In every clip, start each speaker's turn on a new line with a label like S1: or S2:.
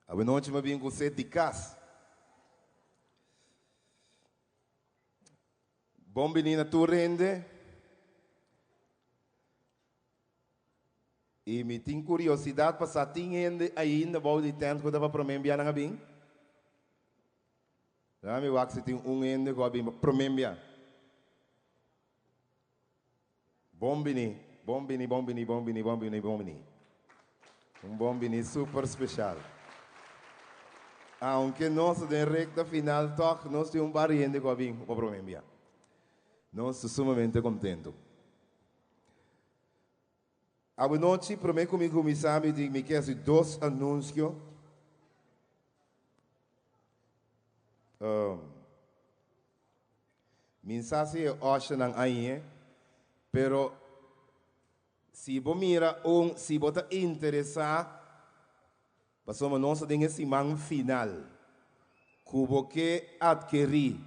S1: Awenochi mi a bin ku set di kas. Bon bini na tur hende. I mi tin kuriosidat pa sa tin hende ainda bou di tent ku ta pa promé bia nan a bin? Laga mi wak si tin un hende ku a bin pa promé bia. Bon bini, bon bini, bon bini, bon bini, bon bini, bon bini. Un bon bini super special. Aunke nos ta den recta final toch nos tin un par di hende cu a bin pa prome bia. Nos ta sumamente contento. Awenochi prome cu mi cuminsa mi di mi ke haci dos anuncio. Um. Mi sa si e oshanan añe, pero si bo mira un, si bo ta interesá, pasobra nos ta den e siman final, ku bo ke atkerí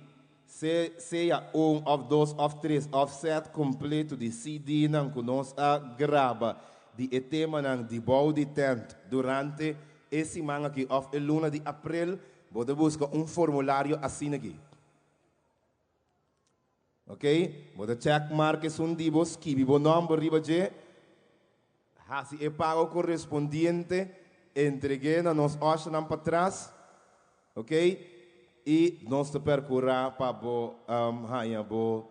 S1: se sea un òf dos òf tres òf sèt kompleto di CD-nan ku nos a graba di e temanan di bou di tènt durante e siman aki òf e luna di aprel, Bo ta buska un formulario asina aki. Ok, bo ta check mark esun di bo, skibi bo nomber riba dje, hasi e pago korespondiente, entreg'é na nos oshanan patras, ok, i nos ta perkurá pa bo haña bo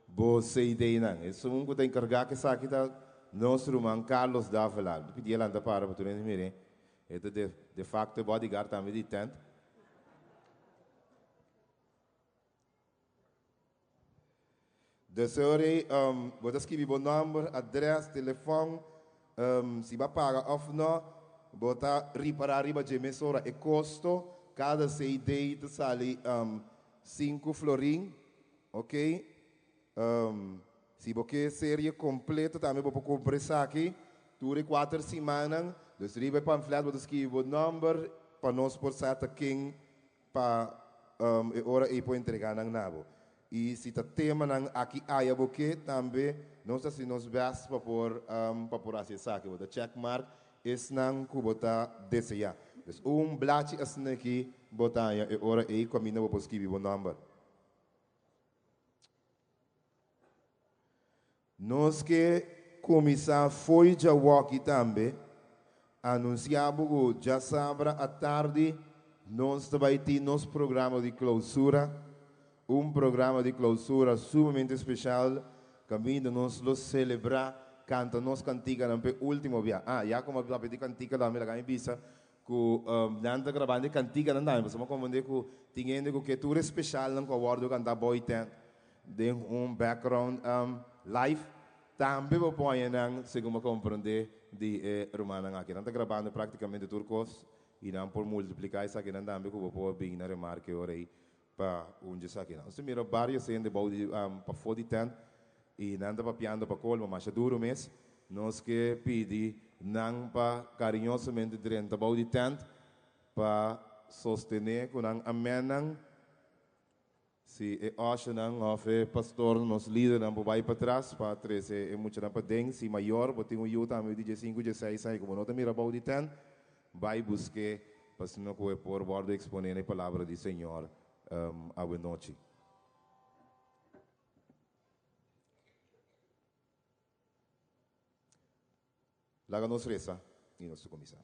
S1: bo CD-nan. Esun ku ta enkargá ku esaki ta nos ruman Carlos Davila. Mi ta pidi e lanta para pa tur hende mir'é. E ta de de facto e bodyguard tambe di tent. Deseo rei um, bo ta skibi bo nomber, adres, telefon, um, si bo a paga of no, bo ta ripara riba dje mesora e kosto, kada CD ta sali um, sinku florin, ok. Um, si bo ke serie kompleto tambe bo por kumpra esaki tur e kuater simannan. Dus riba e pamflet bo ta skibi bo nòmber pa nos por sa ta ken pa um, e ora ei por entregá nan na bo. I si ta temanan aki aya bo ke tambe nos ta hasi nos bèst pa por um, pa por hasi esaki. Bo ta check mark esnan ku bo ta deseá. Dus un blachi asina aki bo ta haña e ora ei ku aminda bo por skibi bo nòmber. Nos ke kuminsá fo'i djawoki tambe anunsiá bo ku djasabra atardi nos ta bai tin nos programa di klousura, un programa di klousura sumamente speshal kaminda nos lo selebrá kanta nos kantikanan p'e último bia. Ah, ya komo a papia di kantika tambe laga mi bisa Ku nan ta grabando e kantikanan tambe, pasobra mi a komprendé ku tin hende ku ke tur e speshalnan ku a wòrdu kantá boy tent den un background live, tambe bo por haña nan segun mi a komprendé di e rumannan aki. Nan ta grabando praktikamente tur kos i nan por multipliká esakinan tambe ku bo por bin na remarke ora ei pa un dje esakinan. Nos ta mira vários hende bou di pafó di tent i nan ta papiando pa kolmo masha duru mes. Nos ke pidi nan pa kariñosamente drenta bou di tent pa sostené ku nan amennan. Si e ushernan òf e pastornan, nos lidernan por bai patras pa trese e muchanan paden. Si mayor bo tin un yu tambe di diesinku, dieseis aña ku bo no ta mira bou di tent, Bai busk'é pa asina ku e por wòrdu eksponé na e palabra di Señor awenochi. Laga nos resa i nos ta kuminsá.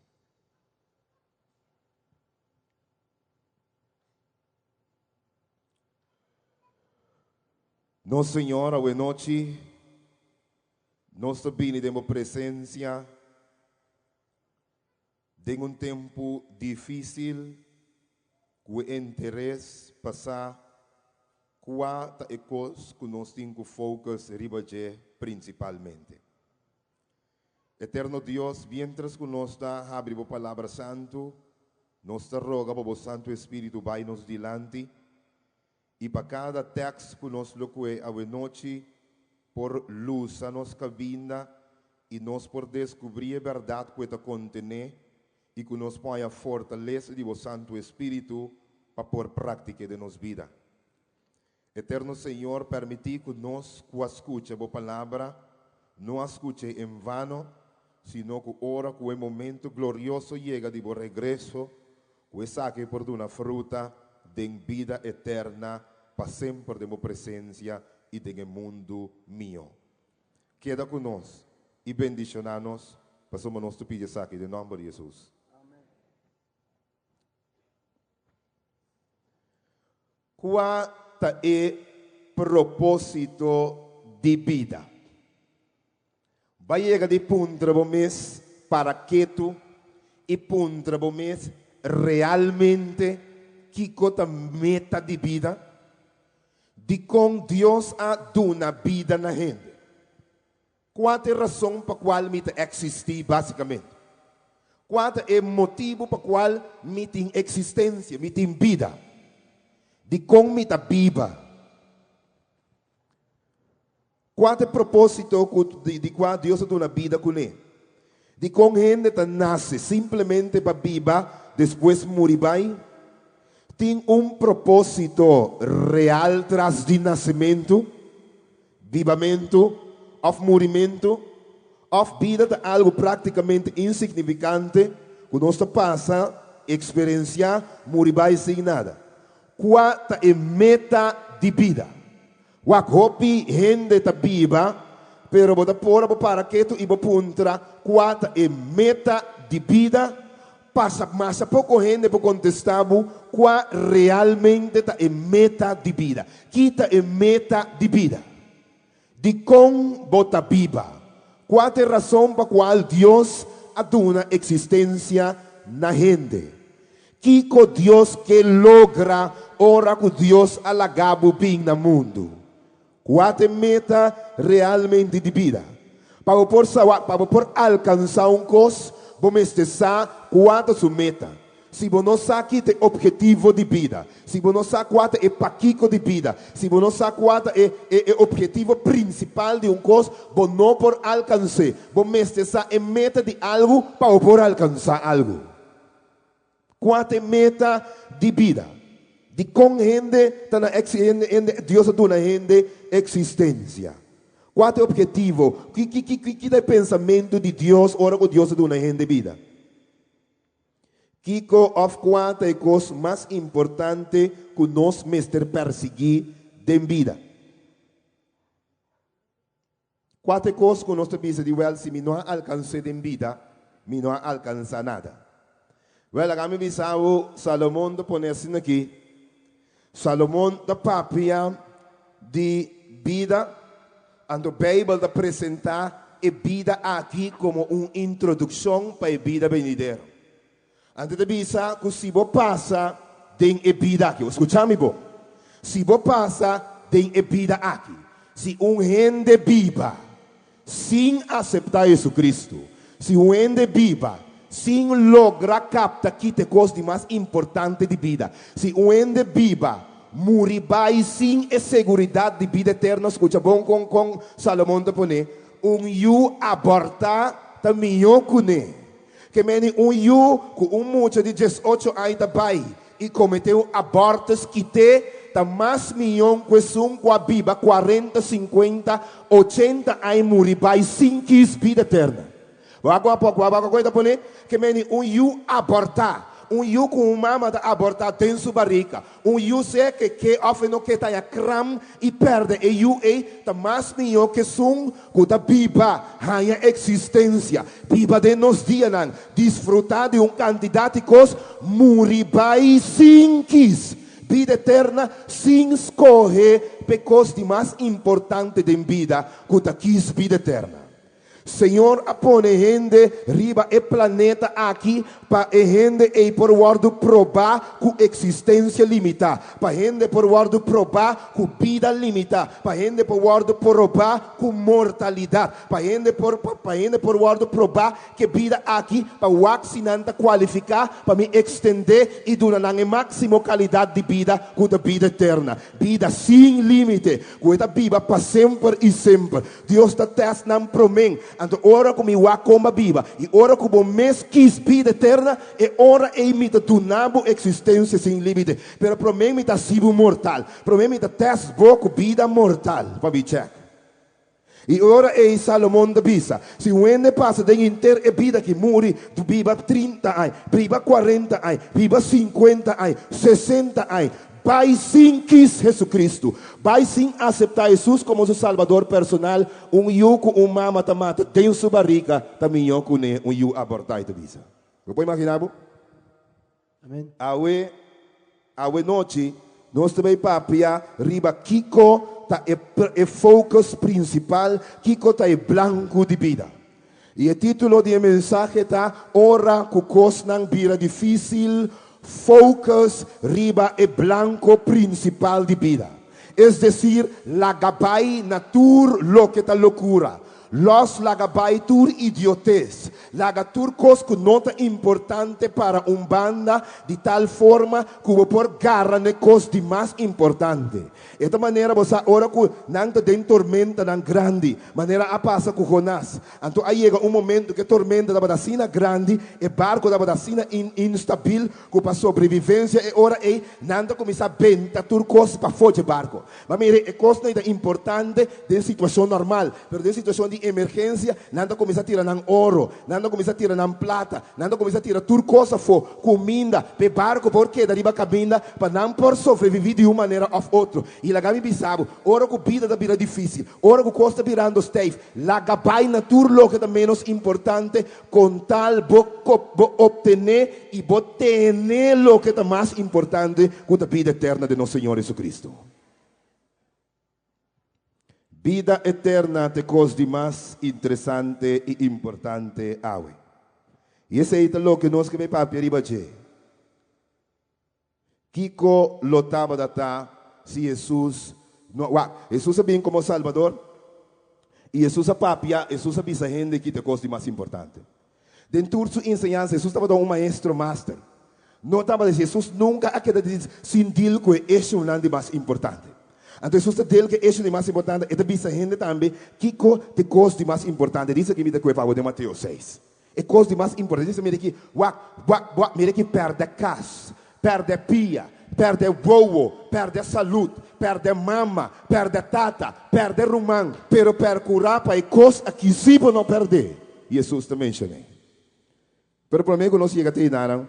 S1: Nos Señor, awenochi nos ta bini den bo presensia. Den un tempu difísil ku e interes pa sa kua ta e kos ku nos tin ku focus riba dje prinsipalmente. Eterno Dios, miéntras ku nos ta habri bo Palabra Santu, nos ta roga pa bo Santu Espíritu bai nos dilanti i pa kada tèks ku nos lo kue awenochi por lusa nos kabinda i nos por deskubrí e bèrdat ku e ta kontené i ku nos por haña fortalesa di bo Santu Espíritu pa por praktik'é den nos bida. Eterno Señor, pèrmití ku nos ku a skucha bo Palabra no a skuch'é en vano, sino ku ora ku e momentu glorioso yega di bo regreso, Ku esaki por duna fruta den bida eterna pa semper den bo presensia i den e mundu mihó. Keda ku nos i bendishoná nos, pasobra nos ta pidi esaki den nòmber di Hesus. Kua ta e propósito di bida? Ba yega di puntra bo mes para ketu i puntra bo mes realmente kiko ta meta di bida? Dikon Dios a duna bida na hende? Kua ta e rason pa kual mi ta eksistí básikamente? Kua ta e motibu pa kual mi tin eksistensia, mi tin bida? Dikon mi ta biba? Kua ta e propósito ku di kua Dios a duna bida kuné? Dikon hende ta nase simplemente pa biba despues muri bai? Tin un propósito real tras di nasementu? Bibamentu òf murimentu òf bida ta algu práktikamente insignifikante ku nos ta pasa, eksperensiá, muri bai sin nada. Kua ta e meta di bida? Wak hopi hende ta biba, pero bo ta por a bo para ketu i bo puntra kua ta e meta di bida? Pasa masa poko hende por kontestá bo kua realmente ta e meta di bida. Ki ta e meta di bida? Dikon bo ta biba? Kua ta e rason pa kual Dios a duna eksistensia na hende? Kiko Dios ke logra ora ku Dios a laga bo bin na mundu? Kua ta e meta realmente di bida? Pa bo por sa, pa bo por alkansá un kos, bo mester sa kua ta su meta. Si bo no sa ki ta e ophetivo di bida, si bo no sa kua ta e pakiko di bida, si bo no sa kua ta e e e ophetivo prinsipal di un kos, bo no por alkans'é. Bo mester sa e meta di algu pa bo por alkansá algu. Kua ta e meta di bida? Dikon hende ta na hende hende Dios a duna hende eksistensia? Kua ta e ophetivo? Ki ki ki ki ta e pensamentu di Dios ora ku Dios a duna hende bida? Kiko òf kua ta e kos mas importante ku nos mester persiguí den bida? Kua ta e kos ku nos ta bisa di, Wèl, si mi no a alkans'é den bida, mi no a alkansá nada? Wèl, laga mi bisa bo, Salomon ta pone asina aki. Salomon ta papia di bida, anto Beibel ta presentá e bida aki komo un introdukshon pa e bida benidero. Anto e ta bisa ku si bo pasa den e bida aki, skucha mi bon, si bo pasa den e bida aki, si un hende biba sin aseptá Jesucristo, si un hende biba sin logra kapta kita e kos di mas importante di bida, si un hende biba muri bai sin e seguridat di bida eterno, skucha bon kon kon Salomon ta pone, un yu abortá ta mihó kuné. Ke meni un yu ku un mucha di diesocho aña ta bai i kometé un abortus kité ta mas miyon ku esun ku a biba kuarenta, sinkuenta, ochenta aña muri bai sin kis bida eterna. Bo a ku bo a ku ta pone ke meni un yu abortá, un yu ku un mama ta abortá den su barika, Un yu sea ke ke òf e no ke ta haña kram i pèrdè e yu ei ta mas mihó ke esun ku ta biba, haña eksistensia, biba den nos dianan, disfrutá di un kantidat di kos, muri bai sin kis bida eterna, sin skohe p'e kos di mas importante den bida ku ta kis bida eterna. Señor a pone hende riba e planeta aki pa e hende ei por wòrdu probá ku eksistensia limitá, pa hende por wòrdu probá ku bida limitá, pa hende por wòrdu porobá ku mortalidat, pa hende por pa hende por wòrdu probá ku e bida aki pa wak si nan ta kualifiká pa mi ekstendé i duna nan e máksimo kalidat di bida ku ta bida eterna, bida sin límite, ku e ta biba pa semper i semper. Dios ta tèst nan promé. Anto ora ku mi wak kon bo a biba, i ora ku bo mes kis bida eterna, e ora ei mi ta duna bo eksistensia sin límite. Pero promé mi ta hasi bo mortal. Promé mi ta tèst bo ku bida mortal pa mi chèk. I ora ei Salomon ta bisa, Si un hende pasa den henter e bida ki muri, biba 30 aña, biba 40 aña, biba 50 aña, 60 aña, bai sin kis Jesucristo, bai sin aseptá Jesus komo su Salbador personal, un yu ku un mama ta mata den su barika ta mihó ku ne un yu abortá, e ta bisa. Bo por imaginá bo?
S2: Amen.
S1: Awe, awe nochi, nos ta bai papia riba kiko ta e, e focus prinsipal, kiko ta e blanku di bida. I e título di e mensahe ta Ora ku kosnan bira difísil, focus riba e blanko prinsipal di bida. Es desir, laga bai na tur loke ta lokura. Lòs laga bai tur idiotes. Laga tur kos ku no ta importante para un banda di tal forma ku bo por gara n'e kos di mas importante. E ta manera bo sa ora ku nan ta den tormentanan grandi, manera a pasa ku Jonás. Anto a yega un momento ku e tormenta tabata asina grandi, e barku tabata asina instabil, ku pa sobrevivensia e ora ei nan ta kuminsá benta tur kos pafó dje barku. Ma mira, e kosnan ei ta importante den situashon normal, pero den situashon di emergensia nan ta kuminsá tira nan oro, nan ta kuminsá tira nan plata, nan ta kuminsá tira tur kos afó, kuminda, pa e barku por keda riba kaminda pa nan por sobreviví di un manera òf otro. I laga mi bisa bo, ora ku bida ta bira difísil, ora ku kos ta birando stijf, laga bai na tur loke ta ménos importante kon tal bo bo optené i bo tene loke ta mas importante ku ta bida eterna den nos Señor Jesucristo. Bida eterna ta e kos di mas interesante i importante awe. I esei ta loke nos ke bai papia riba dje. Kiko lo tabata ta si Hesus no. Wak, Hesus a bin komo Salbador, i Hesus a papia, Hesus a bisa hende ki ta e kos di mas importante. Den tur su enseñansa, Hesus tabata un maestro master. No tabata si Hesus nunka a keda sin deal ku e eshunan di mas importante. Anto Hesus ta deal ku e eshu di mas importante, e ta bisa hende tambe kiko ta e kos di mas importante. Dice aki mi ta kue pa bo den Mateo 6. E kos di mas importante dice mira aki, wak, wak, wak, mira aki pèrdè kas, pèrdè pia, pèrdè wowo, pèrdè salud, pèrdè mama, pèrdè tata, pèrdè ruman, pero pèrkurá pa e kos aki sí bo no pèrdè, Hesus ta menshoné. Pero promé ku nos yega te enanan,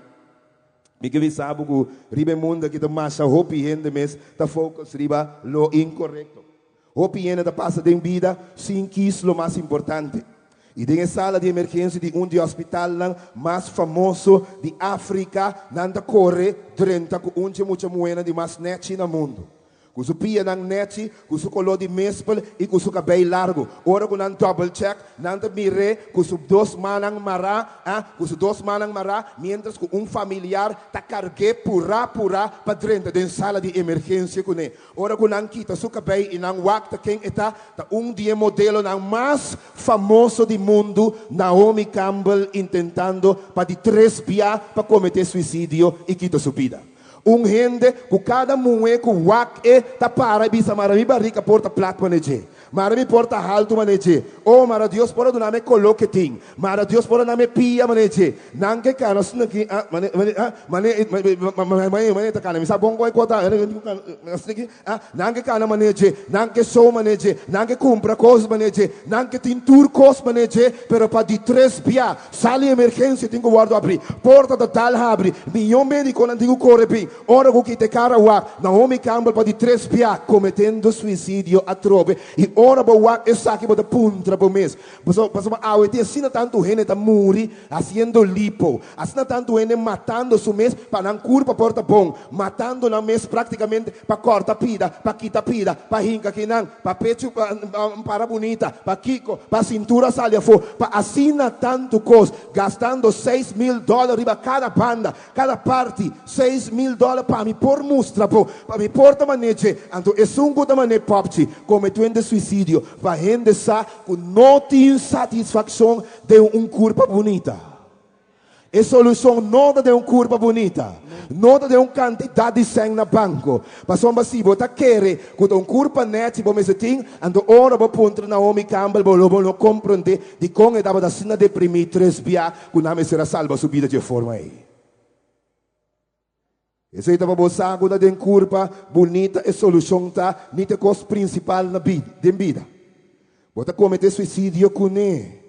S1: mi ke bisa bo ku riba e mundu aki ta masha hopi hende mes ta focus riba lo inkorekto. Hopi hende ta pasa den bida sin kis lo mas importante. I den e sala di emergensia di un di e hospitalnan mas famoso di Afrika, nan ta kore drenta ku un dje mucha muhénan di mas nèchi na mundu. Ku su pianan nèchi, ku su koló di mespel i ku su kabei largu. Ora ku nan double check, nan ta mir'é ku su dos mannan mará, ah, ku su dos mannan mará, miéntras ku un familiar ta karg'é purá purá pa drenta den sala di emergensia kuné. Ora ku nan kita su kabei i nan wak ta ken e ta, ta un di e modelonan mas famoso di mundu, Naomi Campbell, intentando pa di tres bia pa kometé suisidio i kita su bida. Un hende ku kada muhé ku wak e ta para i bisa, Mara mi barika por ta plat manera dje. Mara mi por ta haltu manera dje. Oh, mara Dios por a duna mi e koló ku e tin. Mara Dios por a duna mi e pia manera dje. Nan ke kana asina aki, ah, mane, mane, ah, mane, mane, mane, mane ta kana, mi sa bon kon e kos ta, asina aki, ah, nan ke kana manera dje, nan ke show manera dje, nan ke kumpra kos manera dje, nan ke tin tur kos manera dje, pero pa di tres bia, sala di emergensia tin ku wòrdu abrí, porta ta dal habri, miyon medikonan tin ku kore bin, ora ku kita e kara wak, Naomi Campbell pa di tres bia kometendo suisidio atrobe, i ora bo wak esaki bo ta puntra bo mes, Pasobra, pasobra awe tin asina tantu hende ta muri hasiendo lipo, asina tantu hende matando su mes pa nan kurpa por ta bon, matando nan mes praktikamente pa kòrta pida, pa kita pida, pa hinka kinan, pa pechu para bunita, pa kiko, pa sintura sali afó, pa asina tantu kos, gastando 6000 dòler riba kada banda, Kada parti, 6000 dòler pa mi por mustra bo, pa mi por ta man'é dje. Anto esun ku ta man'é pòpchi, kometuende suisidio, pa hende sa ku no tin satisfakshon den un kurpa bunita. E solushon no ta den un kurpa bunita, no ta den un kantidat di sèn na banko. Pasobra si bo ta kere ku ta un kurpa nèchi bo mester tin, anto ora bo puntra Naomi Campbell bo lo bo no komprondé dikon e tabata asina deprimí tres bia ku nan mester a salba su bida dje forma ei. Esei ta pa bo sa ku ta den kurpa bunita e solushon ta, ni ta e kos prinsipal na bida, den bida. Bo ta kometé suisidio kuné.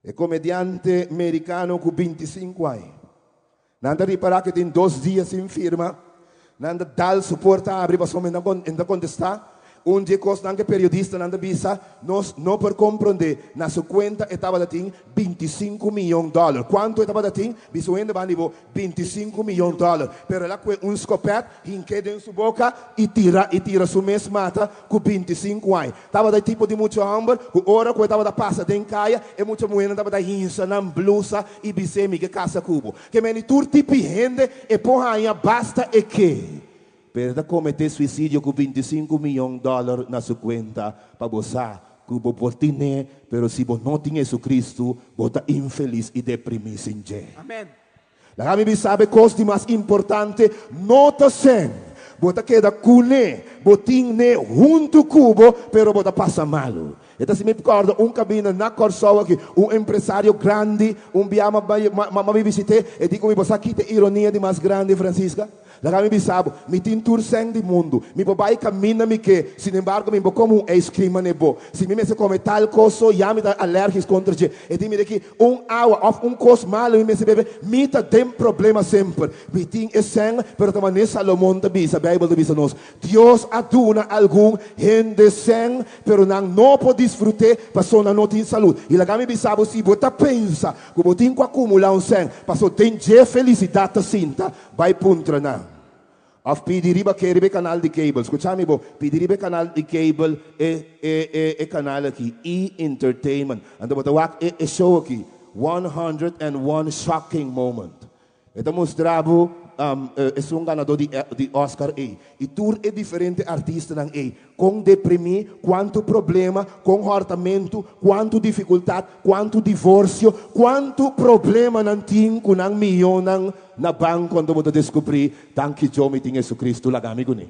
S1: E komediante merikano ku 25 aña. Nan ta ripará ku e tin dos dia sin firma. Nan ta dal su porta abri pasobra e no ta kontestá. Un di e kosnan ku e periodistanan ta bisa, nos no por komprondé. Na su kuenta e tabata tin 25 miyon dòler. Kuantu e tabata tin? Bisa un hende banda di bo, 25 miyon dòler. Pero el a kue un skopèt, hink'é den su boka i tira i tira su mes mata ku 25 aña. Tabata e tipo di mucha hòmber ku ora ku e tabata pasa den kaya, e mucha muhénan tabata hinsa nan blusa i bis'é, Mi ke kasa ku bo. Ke meni tur tipi hende e por haña basta e ke. Pero e ta kometé suisidio ku 25 miyon dòler na su kuenta pa bo sa ku bo por tin'é, pero si bo no tin Jesucristo, bo ta infelis i deprimí sin dje.
S2: Amen.
S1: Laga mi bisa bo e kos di mas importante no ta sèn. Bo ta keda kuné, bo tin n'e huntu ku bo, pero bo ta pasa malu. E ta si mi kòrda un kabina na Kòrsou aki, un empresario grandi, un bia m'a bai, m'a bai bisit'é, e di ku mi, Bo sa ki ta e ironia di mas grandi, Francisca? Laga mi bisa bo, mi tin tur sèn di mundu, mi por bai kaminda mi ke, sinembargo mi por kome un ice cream manera bo. Si mi mester kome tal kos so, ya mi ta alèrgis kontra dje. E di mira ki un awa òf un kos malu mi mester bebe, mi ta den problema semper. Mi tin e sèn, pero ta manera Salomon ta bisa, Beibel ta bisa nos, Dios a duna algun hende sèn, pero nan no por disfrut'é pasobra nan no tin salud. I laga mi bisa bo, si bo ta pensa ku bo tin ku akumulá un sèn pasobra den dje felisidat ta sinta, bai puntra nan. Òf pidi riba ke riba e kanal di cable. Skucha mi bo, pidi riba e kanal di cable e e e e kanal aki, E! Entertainment. Anto bo ta wak e e show aki, 101 Shocking Moment. E ta mustra bo esun ganadó di di Oscar ei i tur e diferente artistanan ei, kon deprimí, kuantu problema, kon hòrtamentu, kuantu difikultat, kuantu divorsio, kuantu problema nan tin ku nan mionnan na banko. Anto bo ta deskubrí, Danki Djo mi tin Jesucristo laga mi kuné.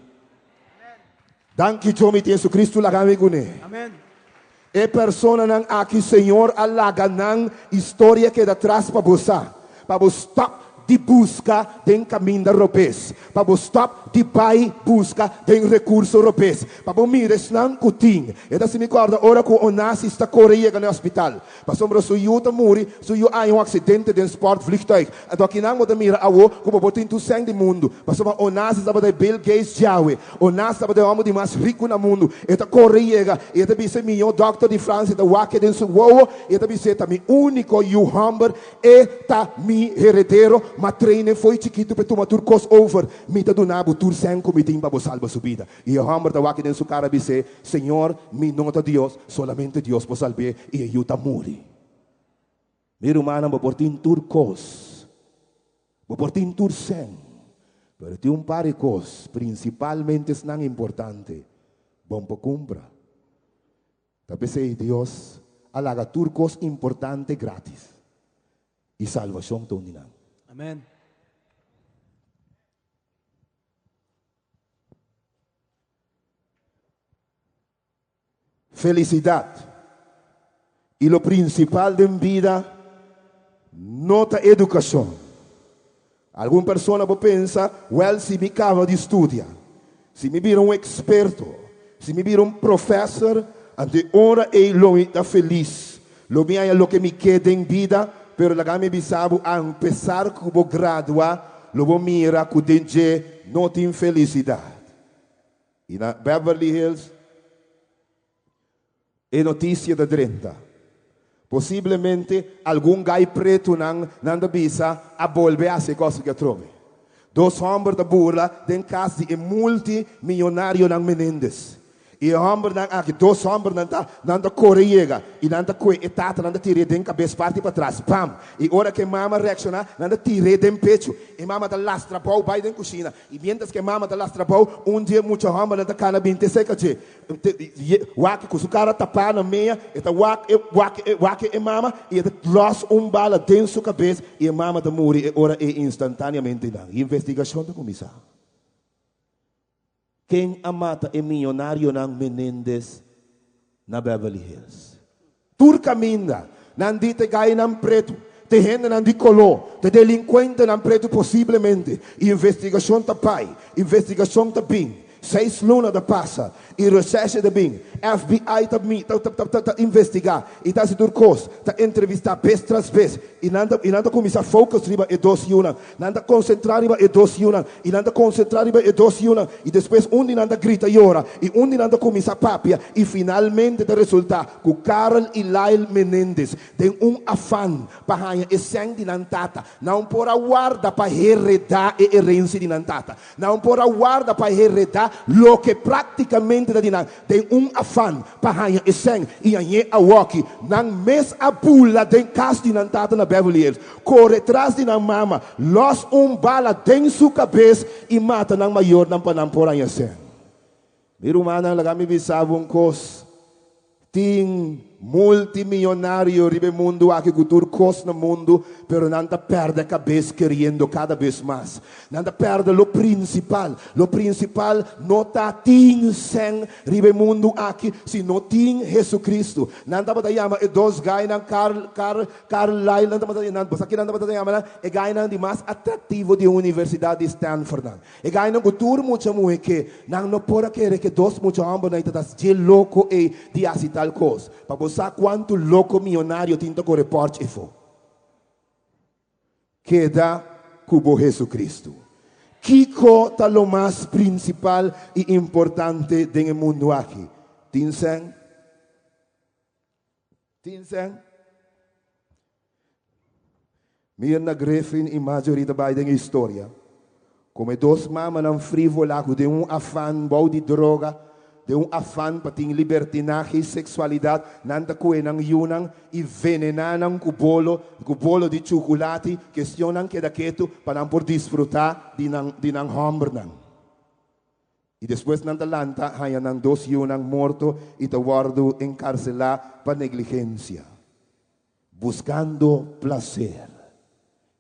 S1: Danki Djo mi tin Jesucristo laga mi kuné. E personanan aki Señor a laga nan historia keda tras pa bo sa, pa bo stop di buska den kaminda robes, pa bo stop di bai buska den rekurso robes, pa bo mira esnan ku tin. E ta hasi mi kòrda ora ku Onassis ta kore yega na e hospital, pasobra su yu ta muri, su yu a haña un aksidente den sportvliegtuig. Anto akinan bo ta mira awo ku bo por tin tur sèn di mundu, pasobra Onassis tabata e Bill Gates djawe. Onassis tabata e hòmber di mas riku na mundu. E ta kore yega i e ta bisa e mihó dòkter di Fransia, e ta wak e den su wowo i e ta bis'é, Ta mi úniko yu hòmber, e ta mi heredero, m'a train'é fo'i chikitu p'e tuma tur kos over. Mi ta duna bo tur sèn ku mi tin pa bo salba su bida. I e hòmber ta wak e den su kara bis'é, Señor, mi no ta Dios, solamente Dios por salb'é. I e yu ta muri. Mi rumannan, bo por tin tur kos, bo por tin tur sèn, pero tin un par di kos, prinsipalmente esnan importante, bon por kumpra. Ta p'esei Dios a laga tur kos importante grátis, i salbashon ta un di nan.
S2: Amen.
S1: Felisidat i lo prinsipal den bida no ta edukashon. Algun persona por pensa, Wèl, si mi kaba di studia, si mi bira un eksperto, si mi bira un profèser, anto e ora ei lo mi ta felis, lo mi haña loke mi ke den bida. Pero laga mi bisa bo, apesar ku bo gradua, lo bo mira ku den dje no tin felisidat. I na Beverly Hills e notisia ta drenta. Posiblemente algun gai pretunan nan ta bisa a bolbe hasi e kos aki atrobe. Dos hòmber ta burla den kas di e multi miyonarionan Menendez. I e hòmbernan aki, dos hòmbernan ta, nan ta kore yega i nan ta kue e tata, nan ta tir'é den kabes parti patras, bam! I ora ku e mama reakshoná, nan ta tir'é den pechu. E mama ta lastra bou bai den kushina. I miéntras ku e mama ta lastra bou, un di e mucha hòmbernan ta kana bin te serka dje. Wak ku su kara tapá na mea, e ta wak e wak e wak e mama i e ta lòs un bala den su kabes i e mama ta muri e ora ei instantáneamente. Nan investigashon ta kuminsá. Ken a mata e miyonarionan Menendez na Beverly Hills? Tur kaminda nan di te gainan pretu, te hendenan di koló, te delinkuentenan pretu posiblemente. I investigashon ta bai, investigashon ta bin. Seis luna ta pasa i recherche ta bin, FBI ta mi ta ta ta ta investigá i ta hasi tur kos, ta entrevistá bes tras bes i nan ta i nan ta kuminsá focus riba e dos yunan. Nan ta konsentrá riba e dos yunan i nan ta konsentrá riba e dos yunan i despues un di nan ta grita yora i un di nan ta kuminsá papia i finalmente ta resultá ku Carl i Lyle Menendez den un afan pa haña e sèn di nan tata, nan por a warda pa heredá e herensia di nan tata. Nan por a warda pa heredá loke práktikamente ta di nan. Den un afan pa haña e sèn i hañ'é awoki, nan mes a bula den kas di nan tata na Beverly Hills, kore tras di nan mama, lòs un bala den su kabes i mata nan mayornan pa nan por haña sèn. Mi rumannan, laga mi bisa bo un kos. Tin multimillonario riba e mundu aki ku tur kos na mundu, pero nan ta pèrdè kabes keriendo kada bes mas. Nan ta pèrdè lo prinsipal. Lo prinsipal no ta tin sèn riba e mundu aki, sino tin Jesucristo. Nan tabata yama e dos gainan Carl, Carl, Carl Lyle, nan tabata, nan, bo sa ki nan tabata yama nan? E gainan di mas atraktivo di e universidat di Stanford nan. E gainan ku tur mucha muhe ke, nan no por a kere ke dos mucha hòmbernan ei ta ta dje loko ei di hasi tal kos. Pa bo sa kuantu loko mionario tin ta kore pòrch efo. Keda ku bo Hesukristu. Kiko ta lo mas prinsipal i importante den e mundu aki? Tin sèn? Tin sèn? Myrna Griffin i Marjorie ta bai den e historia como e dos mamanan frivola cu den un afan bou di droga, den un afan pa tin libertinahe i sexualidad, nan ta cohe nan yunan i venena nan cu bolo, cu bolo di chuculati, kestionnan keda ketu pa nan por disfruta di nan, di nan hombernan. I despues nan ta lanta haña nan dos yunan morto i ta wòrdu enkarselá pa negligensia, buskando plaser.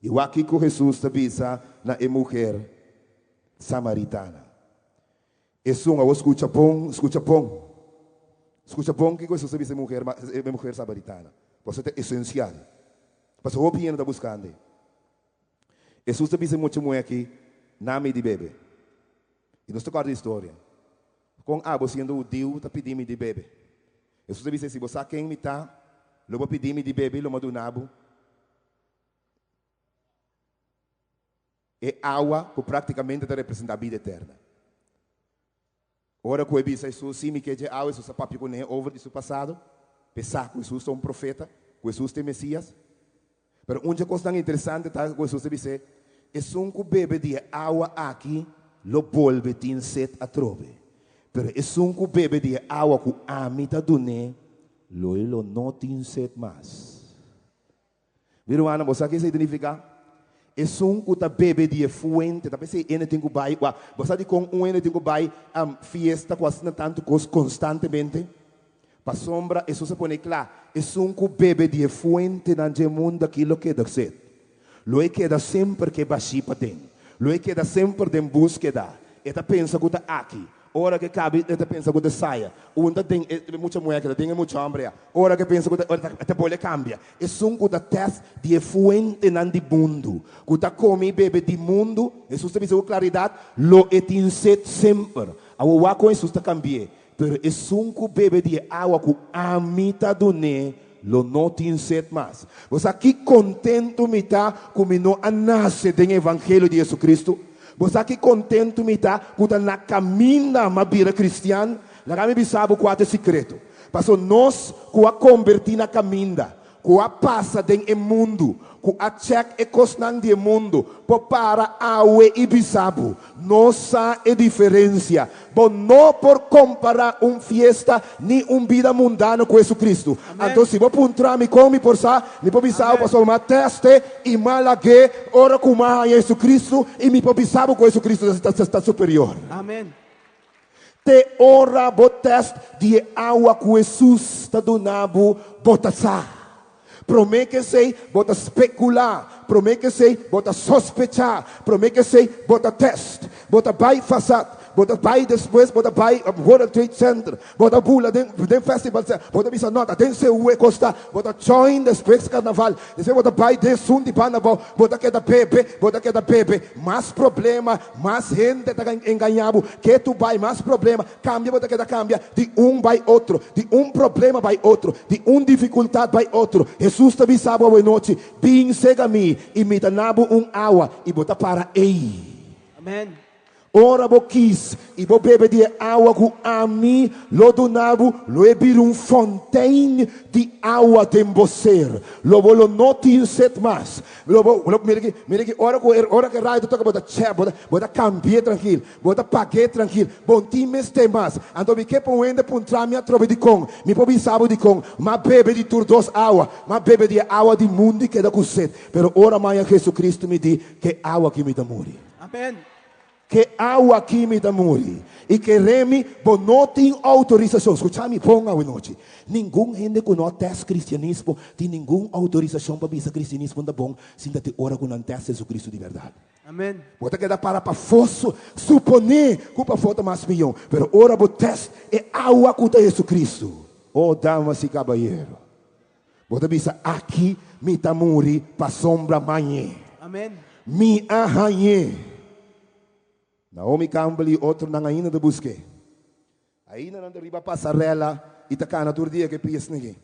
S1: I wak kiko Hesus ta bisa na e muher samaritana. Esun, awor skucha bon, skucha bon, skucha bon kiko Hesus ta bisa e muher, e muher samaritana, pasobra ta esensial, pasobra hopi hende ta buskando e. Hesus ta bisa e mucha muhé aki, Na mi di bebe. I nos ta kòrda e historia. Kon abo siendo hudiu ta pidi mi di bebe? Hesus a bisa, Si bo sa ken mi ta, lo bo pidi mi di bebe i lo mi a duna bo e awa ku praktikamente ta representá bida eterna. Ora ku e bisa Hesus, Si mi ke dje awa, Hesus a papia kuné over di su pasado, p'e sa ku Hesus ta un profeta, ku Hesus ta e Mesias. Pero un dje kosnan interesante ta ku Hesus a bis'é, Esun ku bebe di e awa aki lo bolbe tin set atrobe, pero esun ku bebe di e awa ku ami ta dun'é lo e lo no tin set mas. Mi rumannan, bo sa ke esei ta nifiká? Esun ku ta bebe di e fuente, ta p'esei hende tin ku bai, wak, bo sa dikon un hende tin ku bai fiesta ku asina tantu kos konstantemente? Pasobra Hesus a pone kla, esun ku bebe di e fuentenan dje mundu akí lo keda set. Lo e keda semper ku e bashí paden. Lo e keda semper den búskeda. E ta pensa ku ta aki. Ora ke kabi e ta pensa ku ta saya. Un ta den e mucha muhé ta den e mucha hombre ya. Ora ke pensa ku ta e ta bole kambia. Esun ku ta tèst di e fuentenan di mundu, ku ta kome i bebe di mundu, Hesus ta bisa ku klaridat, lo e tin set semper. Awor wak kon Hesus ta kambi'é. Pero esun ku bebe di e awa ku ami ta dun'é lo no tin set mas. Bo sa ki kontentu mi ta ku mi no a nase den e evangelio di Jesucristo? Bo sa ki kontentu mi ta ku ta na kaminda m'a bira kristian? Laga mi bisa bo kua ta e sikreto. Paso nos ku a kombertí na kaminda, ku a pasa den e mundu, ku a chèk e kosnan di e mundu, por para awe i bisa bo, Nos sa e diferensia. Bo no por kompará un fiesta ni un bida mundano ku Jesucristo. Anto si bo puntra mi kon mi por sa, mi por bisa bo pasobra mi a tèst'e i mi a lag'é ora ku mi a haña Jesucristo i mi por bisa bo ku Jesucristo ta superior. Te ora bo tèst di e awa ku Hesus ta duna bo, bo ta sa. Promé ku esei, bo ta spekulá. Promé ku esei, bo ta sospechá. Promé ku esei, bo ta tèst. Bo ta bai fasat. Bo ta bai despues, bo ta bai World Trade Center, bo ta bula den den festival, bo ta bisa no, ta den Seú e kos ta, bo ta join despues karnaval, despues bo ta bai den esun di banda abou, bo ta keda bebe, bo ta keda bebe, mas problema, mas hende ta engañá bo, ke tu bai mas problema, kambia bo ta keda kambia di un bai otro, di un problema bai otro, di un difikultat bai otro. Hesus ta bisa bo awe nochi, Bin sega mi i mi ta na bo un awa i bo ta para ei.
S2: Amen.
S1: Ora bo kis i bo bebe di e awa ku ami lo duna bo, lo e bira un fontein di awa den bo ser. Lo bo lo no tin set mas. Lo bo, lo, mira aki, mira aki, ora ku e, ora ku e rayo ta toka bo ta chè, bo ta, bo ta kambi'é trankil, bo ta pag'é trankil, bo no tin mester mas. Anto mi ke pa un hende puntra mi atrobe dikon. Mi por bisa bo dikon, M'a bebe di tur dos awa, m'a bebe di e awa di mundu i keda ku set, pero ora m'a haña Jesucristo mi di, Ke awa aki mi ta muri.
S2: Amen.
S1: Ke awa aki mi ta muri. I kere mi, bo no tin outorisashon. Skucha mi bon awenochi. Ningun hende ku no a tèst kristianismo tin ningun outorisashon pa bisa kristianismo ta bon sin ta te ora ku nan tèst Jesucristo di bèrdat.
S2: Amen.
S1: Bo ta keda para pafó suponé ku pafó ta mas mihó, pero ora bo tèst e awa ku ta Jesucristo, oh damas i kabayero, Bo ta bisa, Aki mi ta muri pasobra mañe.
S2: Amen.
S1: Mi a hañ'é. Naomi Campbell i otronan ainda ta busk'é. Ainda nan ta riba pasarela i ta kana tur dia ku e piesnan aki.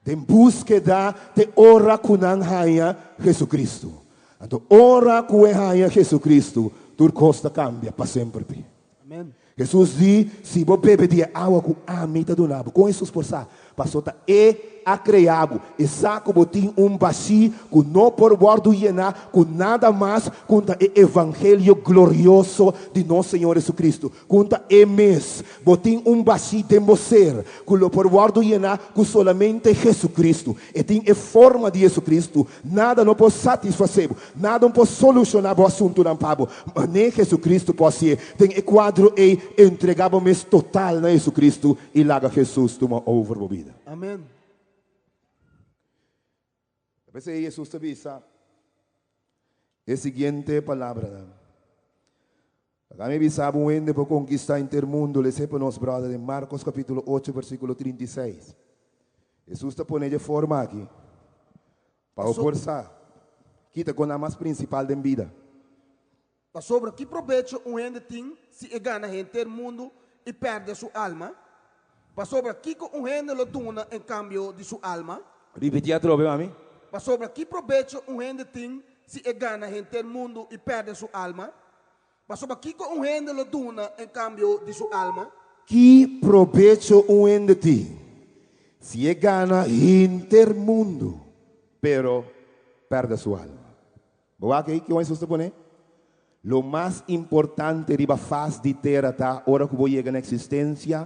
S1: Den búskeda te ora ku nan haña Jesucristo. Anto ora ku e haña Jesucristo, tur kos ta kambia pa semper pi.
S2: Amen.
S1: Hesus di, Si bo bebe di e awa ku ami ta duna bo, kon Hesus por sa? Paso ta E a krea bo. E sa ku bo tin un bashí ku no por wòrdu yená ku nada mas ku ta e evangelio glorioso di nos Señor Jesucristo, ku ta E mes. Bo tin un bashí den bo ser ku lo por wòrdu yená ku solamente Jesucristo. E tin e forma di Jesucristo. Nada no por satisfasé bo. Nada no por solushoná bo asuntunan pa bo. Manera Jesucristo por hasié. Den e kuadro ei, entregá bo mes total na Jesucristo i laga Jesus tuma over bo bida.
S2: Amen.
S1: Ta p'esei Jesus ta bisa e siguiente palabranan, Laga mi bisa bo un hende por konkistá henter mundu, les'é pa nos, bròder, den Markos kapítulo ocho, versíkulo 36. Jesus ta pone dje forma aki pa bo por sa ki ta kos nan mas prinsipal den bida.
S2: Pasobra ki probecho un hende tin si e gana henter mundu i pèrdè su alma? Pasobra kiko un hende lo duna en kambio di su alma?
S1: Ripití atrobe, mami.
S2: Pasobra ki probecho un hende tin si e gana henter mundu i pèrdè su alma? Pasobra kiko un hende lo duna en kambio di su alma?
S1: Ki probecho un hende tin si e gana henter mundu pero pèrdè su alma? Bo wak ei kion Hesus ta pone? Lo mas importante riba fas di tera ta ora ku bo yega na eksistensia,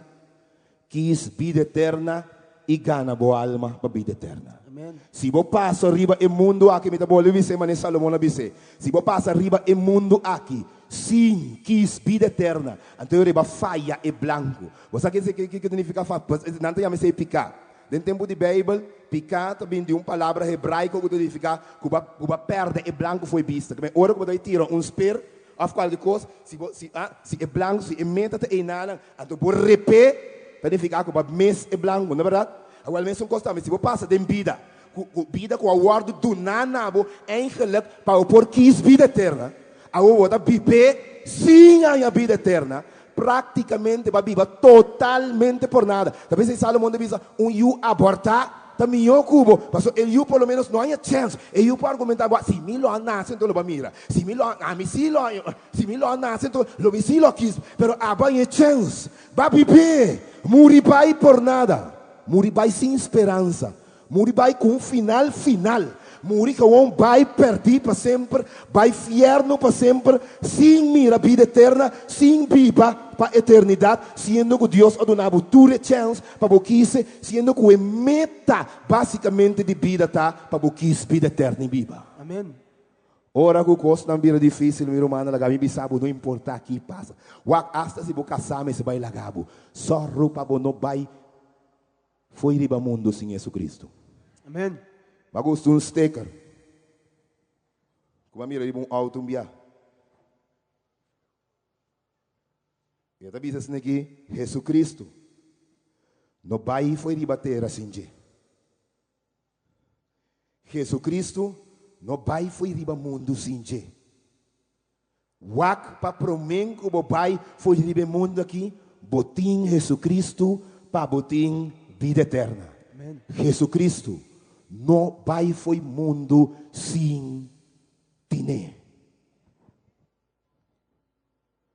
S1: kis bida eterna i gana bo alma pa bida eterna. Si bo pasa riba e mundu aki, mi ta bolbe bis'é manera Salomon a bis'é, si bo pasa riba e mundu aki sin kis bida eterna, anto e riba faya e blanku. Bo sa kiko ta nifiká faya? Nan ta yama esei piká. Den tempu di Beibel, piká ta bin di un palabra hebraiko ku ta nifiká ku bo ku bo a pèrdè e blanku fo'i bista. Kibè ora ku bo ta bai tira un sper òf kualke kos, si bo si a si e blanku si e meta ta einanan, anto bo rep'é, ta nifiká ku bo a mis e blanku, no bèrdat? Awèl mesun kos tambe, si bo pasa den bida ku ku bida ku a wòrdu duná na bo eigenlik pa bo por kis bida eterna, awor bo ta bib'é sin haña bida eterna, Práktikamente bo a biba totalmente por nada. Ta p'esei Salomon ta bisa, Un yu abortá ta mihó ku bo, pasobra e yu por lo ménos no haña chèns. E yu por argumentá bo, Si mi lo a nase, enton lo bo a mira. Si mi lo a, ami sí lo a, si mi lo a nase, enton lo mi sí lo a kis. Pero abo haña e chèns. Bo a bib'é. Muri bai por nada. Muri bai sin speransa. Muri bai ku un final final. Muri gewoon bai pèrdí pa semper, bai fièrnu pa semper, sin mira bida eterna, sin biba pa eternidat, siendo ku Dios a duna bo tur e chèns pa bo kise, siendo ku e meta básikamente di bida ta pa bo kis bida eterna i biba.
S2: Amen.
S1: Ora ku kosnan bira difísil, mi rumannan, laga mi bisa bo, no importá ki pasa. Wak, asta si bo kasá mester bai laga bo. Sòru pa bo no bai Fo'i riba mundu sin Jesucristo.
S2: Amen.
S1: M'a gusta un sticker ku m'a mira riba un auto un bia. E ta bisa esaki aki, Jesucristo no bai fo'i riba tera sin dje. Jesucristo no bai fo'i riba mundu sin dje. Wak pa promé ku bo bai fo'i riba e mundu aki, bo tin Jesucristo pa bo tin bida eterna.
S2: Amen.
S1: Jesucristo no bai fo'i mundu sin tine.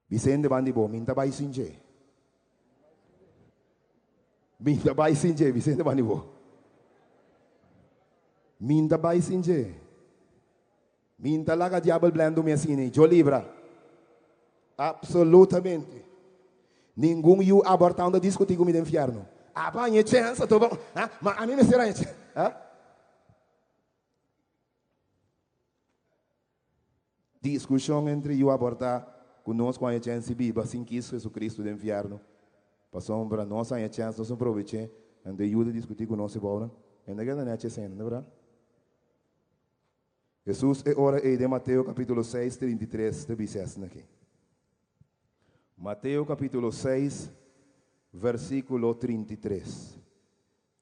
S1: Vicente bandi bo, minta bai sin dje. Minta bai sin dje, Vicente bandi bo. Minta bai sin dje. Minta laga diabel blendo mi asina, yo libra. Absolutamente. Ningun yu abortando a discuti cu mi den infierno. Apa nye chance, to ba, ha? Ma a mi mester a chance. Ha? Diskushon entre yu abortá ku nos ku haña chèns di biba sin kis Jesucristo den infierno. Pasobra nos haña chèns, nos no probech'é, anto e yu ta diskutí ku nos e bounan. Hende keda nèchi esei, no ta berdad? Hesus e ora ei den Mateo kapítulo seis, 33 ta bisa esaki aki. Mateo kapítulo 6, versíkulo 33.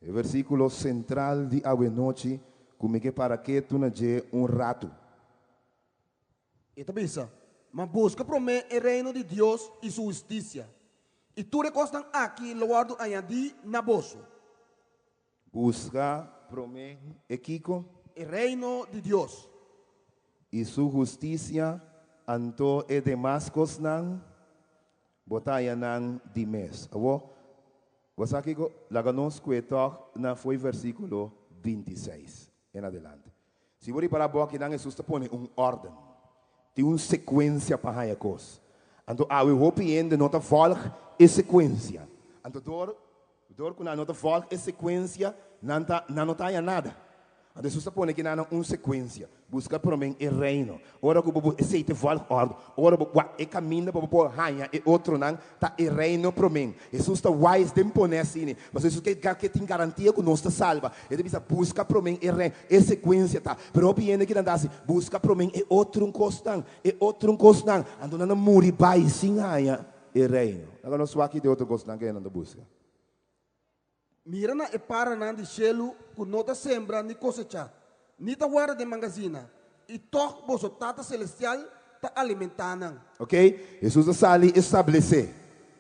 S1: E versíkulo sentral di awe nochi ku mi ke para ketu na dje un ratu.
S2: E ta bisa, Ma buska promé e reino di Dios i su hustisia, i tur e kosnan aki lo wòrdu añadí na boso.
S1: Buska promé e kiko?
S2: E reino di Dios.
S1: I su hustisia, anto e demas kosnan bo ta haña nan di mes. Awor, Bo sa kiko? Laga nos kue tòg na fo'i versíkulo 26 en adelante. Si bo ripará bo akinan Hesus ta pone un órden. Tin un sekuensia pa haña kos. Anto awe hopi hende no ta vòlg e sekuensia. Anto dor dor ku nan no ta vòlg e sekuensia, nan ta nan no ta haña nada. Anto Hesus ta pone kinan na un sekuensia. Buska promé e reino. Ora ku bo bu esei ta e volgorde. Ora bo wak e kaminda pa bo por haña e otronan ta e reino promé. Hesus ta wise den pone asina. Pasobra Hesus ke ke tin garantia ku nos ta salba. E ta bisa buska promé e reino. E sekuensia ta. Pero hopi hende kinan ta hasi buska promé e otro kosnan, e otro kosnan. Anto nan ta muri bai sin haña e reino. Laga nos wak ki e otro kosnan ke nan ta buska.
S2: Mira na e paranan di shelu ku no ta sembra ni kosechá, ni ta warda den mangazina, i tòg boso Tata Selestial ta alimentá nan.
S1: Ok, Hesus a sali establesé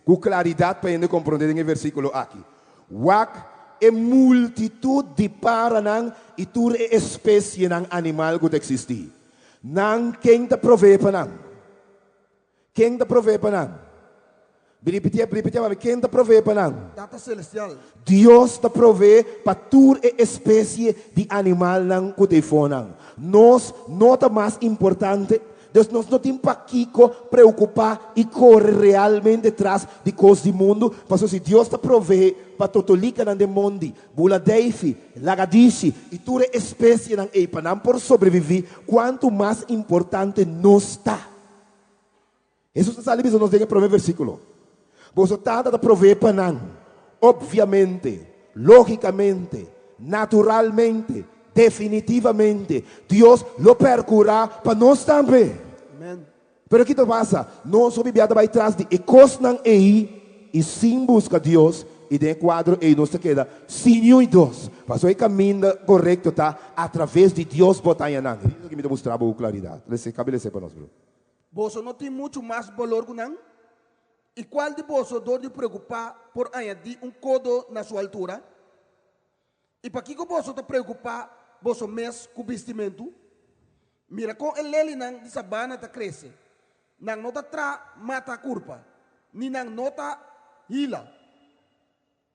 S1: ku klaridat pa hende komprondé den e versíkulo aki. Wak e multitut di paranan i tur e espesienan animal ku ta eksistí. Nan ken ta proveé pa nan? Ken ta proveé pa nan? Ripitié, ripitié pa mi, ken ta proveé pa nan?
S2: Tata Selestial.
S1: Dios ta proveé pa tur e espesie di animalnan ku ta efó nan. Nos no ta mas importante? Dus nos no tin pakiko preokupá i kore realmente tras di kos di mundu, pasobra si Dios ta proveé pa totolikanan den mondi, buladeifi, lagadishi i tur e espesienan ei pa nan por sobreviví, kuantu mas importante nos ta? Hesus ta sali bisa nos den e promé versíkulo, Boso Tata ta proveé pa nan. Opviamente, lógikamente, naturalmente, definitivamente, Dios lo perkurá pa nos tambe.
S2: Amen.
S1: Pero ki ta pasa? Nos hopi bia ta bai tras di e kosnan ei i sin buska Dios, i den e kuadro ei nos ta keda sin niun Dios. Pasobra e kaminda korekto ta atraves di Dios bo ta haña nan. Esaki mi ta mustra bo ku klaridat. Lese, kabe lese pa nos, bro.
S2: Boso no tin muchu mas balor ku nan? I kual di boso dor di preokupá por añadí un kodo na su altura? I pakiko boso ta preokupá boso mes ku bistimentu? Mira kon e lelinan di sabana ta krese, nan no ta tra mata kurpa, ni nan no ta hila.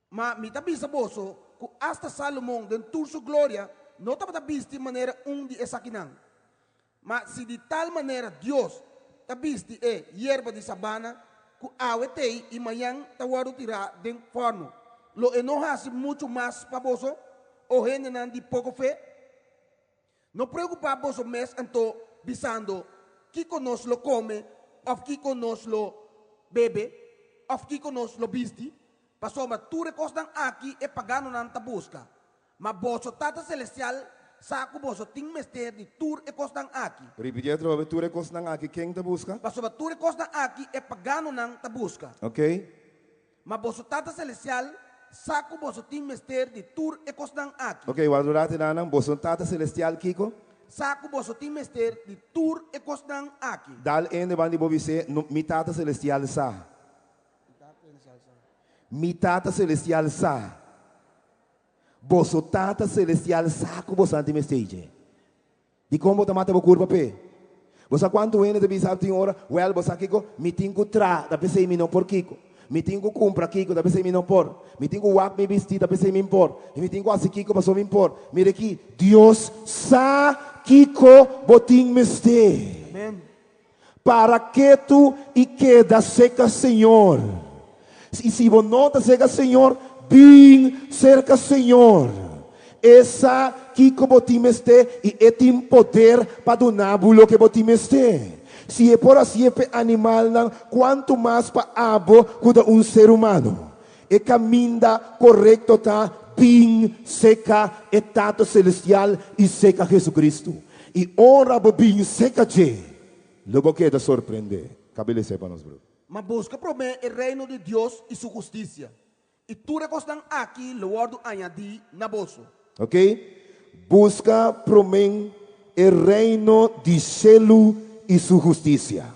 S2: Ma mi ta bisa boso ku asta Salomon den tur su gloria no tabata bisti manera un di esakinan. Ma si di tal manera Dios ta bisti e yerba di sabana ku awe t'ei i mañan ta wòrdu tirá den fòrnu, lo e no hasi muchu mas pa boso, o hendenan di poko fe? No preokupá boso mes anto bisando, Kiko nos lo kome òf kiko nos lo bebe òf kiko nos lo bisti? Pasobra tur e kosnan aki e paganonan ta buska. Ma boso Tata Selestial sa ku boso tin mester di tur e kosnan aki.
S1: Ripití atrobe, tur e kosnan aki ken ta buska?
S2: Pasobra tur e kosnan aki e paganonan ta buska.
S1: Ok.
S2: Ma boso Tata Selestial sa ku boso tin mester di tur e kosnan aki.
S1: Ok, wak durante nan, boso Tata Selestial kiko?
S2: Sa ku boso tin mester di tur e kosnan aki.
S1: Dal ende ban di bo bis'é, No, mi Tata Selestial sa. Mi Tata Selestial sa. Boso Tata Selestial sa ku boso nan tin mester dje. Dikon bo ta mata bo kurpa p'e? Bo sa kuantu hende ta bisa tin ora, Wèl, bo sa kiko? Mi tin ku traha, ta p'esei mi no por kiko. Mi tin ku kumpra kiko, ta p'esei mi no por. Mi tin ku wak mi bistí, ta p'esei mi por. I mi tin ku hasi kiko pasobra mi por. Mira aki, Dios sa kiko bo tin mester. Para ketu i keda serka Señor. I si bo no ta serka Señor, bin serka Señor. E sa kiko bo tin mester i e tin poder pa duna bo loke bo tin mester. Si e por hasié p'e animalnan, kuantu mas pa abo ku ta un ser humano? E kaminda korekto ta bin serka e Tata Selestial i serka Jesucristo. I ora bo bin serka dje, lo bo keda sorprendé. Kab'e lesa pa nos, bro.
S2: Ma buska promé e reino di Dios i su hustisia, i tur e kosnan aki lo wòrdu añadí na boso.
S1: Ok, buska promé e reino di shelu i su hustisia.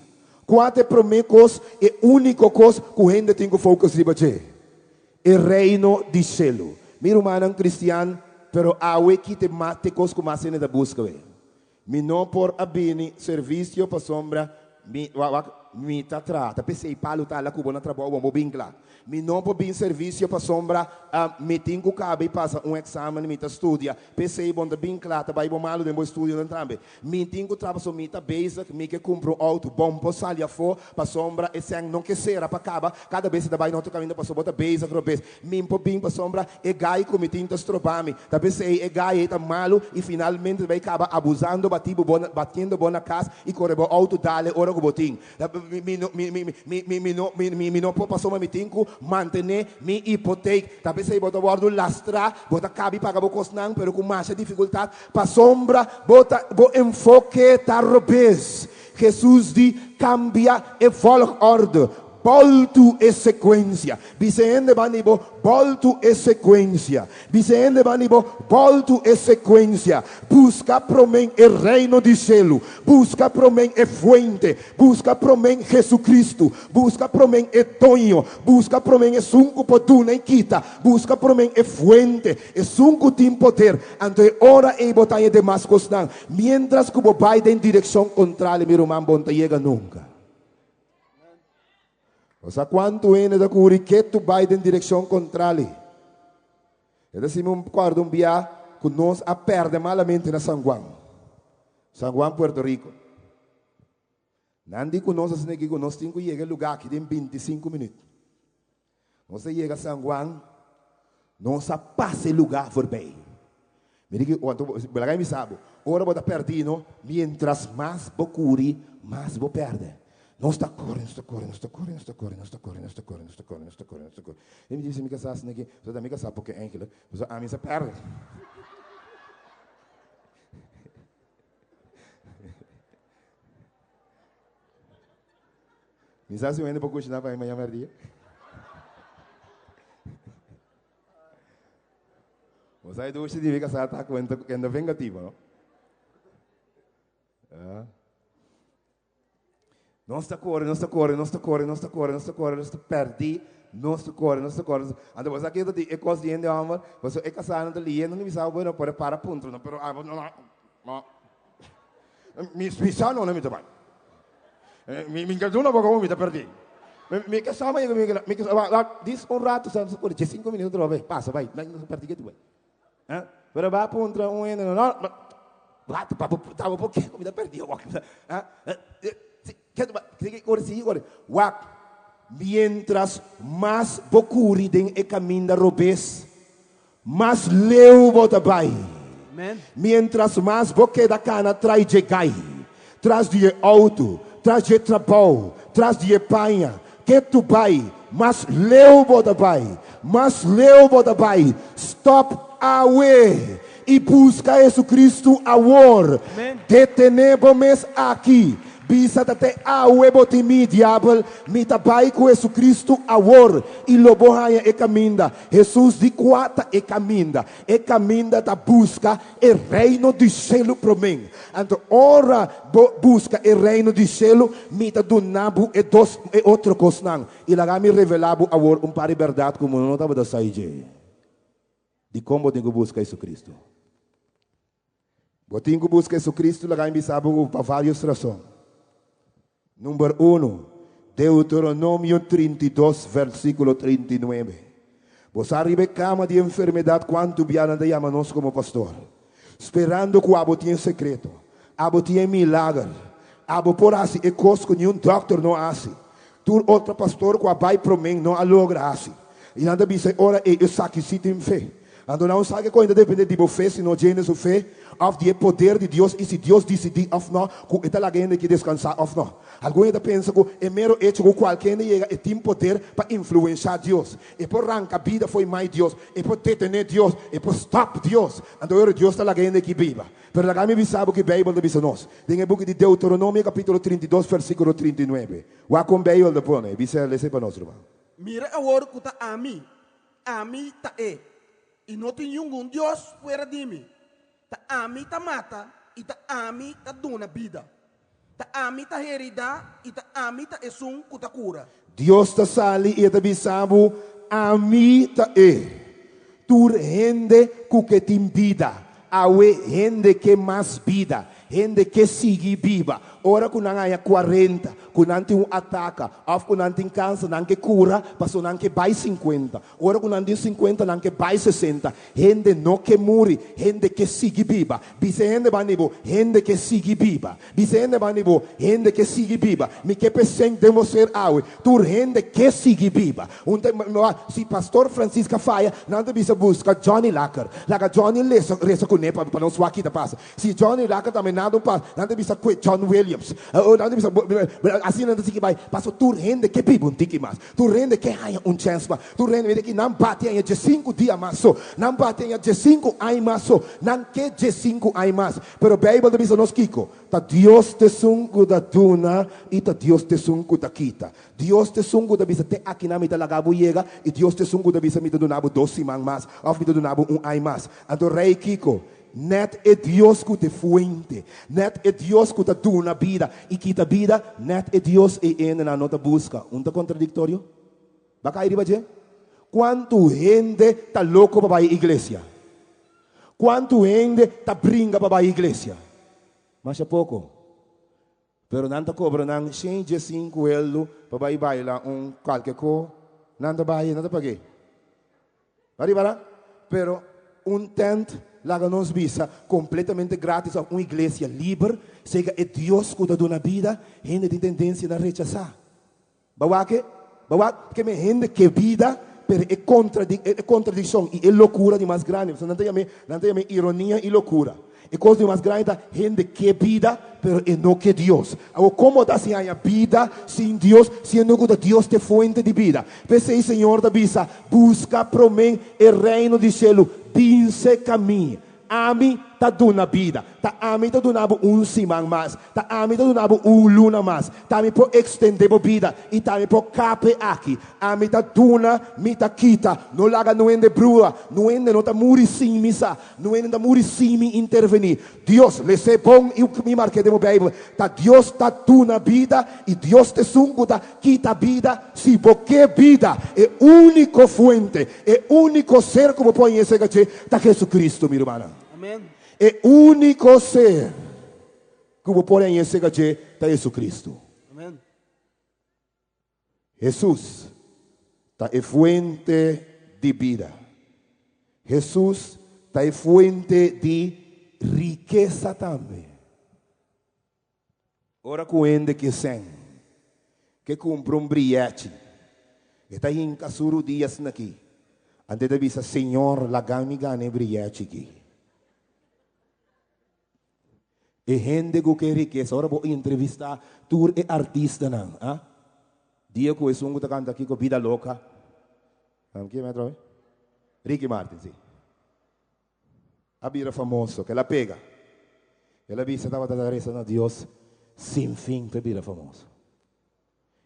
S1: Kua ta e promé kos, e úniko kos ku hende tin ku focus riba dje? E reino di shelu. Mi rumannan kristian, pero awe ki ta e kos ku mas hende ta buska we? Mi no por a bini servisio pasobra mi, wak, wak, mi ta traha. Ta p'esei Palu ta hala ku bo na trabou, bo bin kla. Mi no por bin servisio pasobra mi tin ku kaba i pasa un eksamen, mi ta studia. P'esei bo no ta bin kla, ta bai bo malu den bo estudionan tambe. Mi tin ku traha pasobra mi ta bezig, mi ke kumpra un outo, bo no por sali afó pasobra e sèn no ke sera pa kaba, kada bes e ta bai na otro kaminda pasobra bo ta bezig robes. Mi por bin pasobra e gai ku mi tin ta stroba mi. Ta p'esei e gai ei ta malu i finalmente ta bai kaba abusando bati bo batiendo bo na kas i kore bo outo dale ora ku bo tin. Mi no mi mi mi mi mi no mi mi mi no por pasobra mi tin ku mantené mi hipotek. Ta p'esei bo ta wòrdu lastrá, bo ta kabi paga bo kosnan pero ku masha difikultat pasobra bo ta bo enfoke ta robes. Hesus di, Kambia e volgorde. Boltu e sekuensia. Bisa e hende banda di bo, Boltu e sekuensia. Bisa e hende banda di bo, Boltu e sekuensia. Buska promé e Reino di shelu. Buska promé e fuente. Buska promé Jesucristo. Buska promé e doño. Buska promé esun ku por duna i kita. Buska promé e fuente, esun ku tin poder. Anto e ora ei bo ta haña demas kosnan. Miéntras ku bo bai den direkshon kontrali, mi ruman, bo no ta yega nunka. Bo sa kuantu hende ta kuri ketu bai den direkshon kontrali? E ta simi un kòrda un bia ku nos a pèrdè malamente na San Juan, San Juan, Puerto Rico. Nan di ku nos asina aki ku nos tin ku yega e lugá aki den bintisinku minüt. Nos a yega San Juan, nos a pasa e lugá forbei. Mi di ki, anto bo laga mi bisa bo, ora bo ta pèrdí no, miéntras mas bo kuri, mas bo pèrdè. Nos ta kore, nos ta kore, nos ta kore, nos ta kore, nos ta kore, nos ta kore, nos ta kore, nos ta kore, nos ta kore. I mi di mi kasá asina ki, pasobra mi kasá poko enkele, pasobra ami sa pèrdè. Mi sa si un hende por kushiná pa mi mañana mèrdia. Bo sa e dushi di mi kasá ta kuenta kenda vengativo, no? Ah. Nos ta kore, nos ta kore, nos ta kore, nos ta kore, nos ta kore, nos ta pèrdí, nos ta kore, nos ta kore. Anto bo sa kiko ta di e kos di hende hòmber? Pasobra e kasánan ta liendo, no bisa bo, bueno, por e para puntra, no, pero abo no, no. Mi mi sa no mi ta bai. Mi mi ka duna boka mi ta pèrdí. Mi ka sa mi mi ka dis un rato sa nos a kore diesinko minuto atrobe pasa bai, nos a pèrdí ke tu bai. Pero ba puntra un hende, no, no, rato pa bo taba por ke ku mi ta perdí awor. Sigui kore, sigui kore. Wak, mientras mas bo kuri den e kaminda robes, mas leu bo ta bai. Mientras mas bo keda kana trai dje gai, tras di e outo, tras dje trabou, tras di e paña, ke tu bai, mas leu bo ta bai, mas leu bo ta bai. Stop awe! I buska Hesukristu awor. Detené bo mes aki. Bisa ta te awe bo tin mi, diabel, mi ta bai ku Hesukristu awor i lo bo haña e kaminda. Hesus di kua ta e kaminda? E kaminda ta buska e reino di shelu promé. Anto ora bo buska e reino di shelu, mi ta duna bo e dos e otro kosnan. I laga mi revelá bo awor un par di bèrdat ku bo no tabata sa dje. Dikon bo tin ku buska Hesukristu? Bo tin ku buska Hesukristu, laga mi bisa bo pa vários rason. Number unu, Deuteronomio 32 versíkulo 39. Bo sa riba e kama di enfermedat kuantu bia nan ta yama nos komo pastor, sperando ku abo tin e sekreto, abo tin e milager, abo por hasi e kos ku niun dòkter no a hasi, tur otro pastor ku a bai promé no a logra hasi. I nan ta bisa e ora ei, Esaki sí tin fe. Anto nan sa ke koe ta depende di bo fe, sino djende su fe, òf di e poder di Dios i si Dios disidí òf nò ku e ta laga hende ki deskansá òf nò. Algun hende ta pensa ku e mero echo ku kualke hende yega e tin poder pa influenshá Dios. E por ranka bida fo'i mai Dios, e por detené Dios, e por stòp Dios. Anto e ora Dios ta laga hende ki biba. Pero laga mi bisa bo ki Beibel ta bisa nos den e buki di Deuteronomio kapítulo 32 versíkulo 39. Wak kon Beibel ta pone. Bisa lesa pa nos, ruman.
S2: Mira awor ku ta ami, ami ta e, i no tin ningun dios fuera di mi. Ta ami ta mata i ta ami ta duna bida. Ta ami ta heridá i ta ami ta esun ku ta kura.
S1: Dios ta sali i e ta bisa bo, Ami ta e. Tur hende ku ke tin bida, awe hende ke mas bida, Hende ke sigui biba. Ora ku nan haña kuarenta, ku nan tin un ataka òf ku nan tin kanser, nan ke kura pasobra nan ke bai sinkuenta. Ora ku nan tin sinkuenta, nan ke bai sesenta. Hende no ke muri, hende ke sigui biba. Bisa e hende banda di bo, Hende ke sigui biba. Bisa e hende banda di bo, Hende ke sigui biba. Mi ke p'esei den bo ser awe. Tur hende ke sigui biba. Un ta si pastor Francisca faya, nan ta bisa buska Johnny Lacker. Laga Johnny lesa resa kuné pa pa nos wak ki ta pasa. Si Johnny Lacker ta menado un pas, nan ta bisa kue John Williams. Nan ta bisa asina nan ta sigui bai. Paso tur hende ke biba un tiki mas. Tur hende ke haña un chèns mas. Tur hende mira aki nan bati haña diesinku dia mas so. Nan bati haña diesinku aña mas so. Nan ke diesinku aña mas. Pero Beibel ta bisa nos kiko? Ta Dios t'esun ku ta duna i ta Dios t'esun ku ta kita. Dios t'esun ku ta bisa te akinan mi ta laga bo yega i Dios t'esun ku ta bisa mi ta duna bo dos siman mas òf mi ta duna bo un aña mas. Anto rei kiko? Nèt e Dios ku ta e fuente, nèt e Dios ku ta duna bida i kita bida, nèt e Dios ei hendenan no ta buska. Un ta kontradiktorio? Ba kai riba dje? Kuantu hende ta loko pa bai iglesia? Kuantu hende ta bringa pa bai iglesia? Masha poko. Pero nan ta kobra nan shen diesinku heldu pa bai baila un kualke ko. Nan ta bai, nan ta pag'é. Ba riba Pero un tent, laga nos bisa, completamente gratis of un iglesia liber, sega e Dios cu ta duna bida, hende tin tendencia na rechasa. Ba wak e? Ba wak ke me hende ke bida, pero e contradi e contradiccion y e locura di mas grandi, pasobra nan ta yam'e, nan ta yam'e ironia y locura. E kos di mas grandi ta hende ke bida, pero e no ke Dios. Awor, komo ta hasi haña bida sin Dios, siendo ku ta Dios ta e fuente di bida? P'esei Señor ta bisa, Buska promé e reino di shelu, binse kamí. Ami ta duna bida. Ta ami ta duna bo un siman mas. Ta ami ta duna bo un luna mas. Ta mi por ekstendé bo bida i ta mi por kap'e aki. Ami ta duna, mi ta kita. No laga nuende brua. Nuende no ta muri sin mi sa. Nuende ta muri sin mi intervení. Dios, les'é bon i mi mark'é den bo Beibel, ta Dios ta duna bida i Dios ta esun ku ta kita bida. Si bo ke bida, e úniko fuente, e úniko ser ku bo por haña esei dje ta Jesucristo, mi rumannan. E úniko ser ku bo por haña esei dje ta Jesucristo. Hesus ta e fuente di bida. Hesus ta e fuente di rikesa tambe. Ora ku hende ke sèn, ke kumpra un brièchi, e ta hinka su rudia asin'akí, anto e ta bisa, Señor, laga mi gana e brièchi akí. E hende ku ke rikesa, ora bo entrevistá tur e artistanan, a dia ku esun ku ta kanta kiko Vida Loca, ken mi atrobe? Ricky Martin, si. A bira famoso, ku el a pega. El a bisa tabata ta resa na Dios sin fin pa e bira famoso.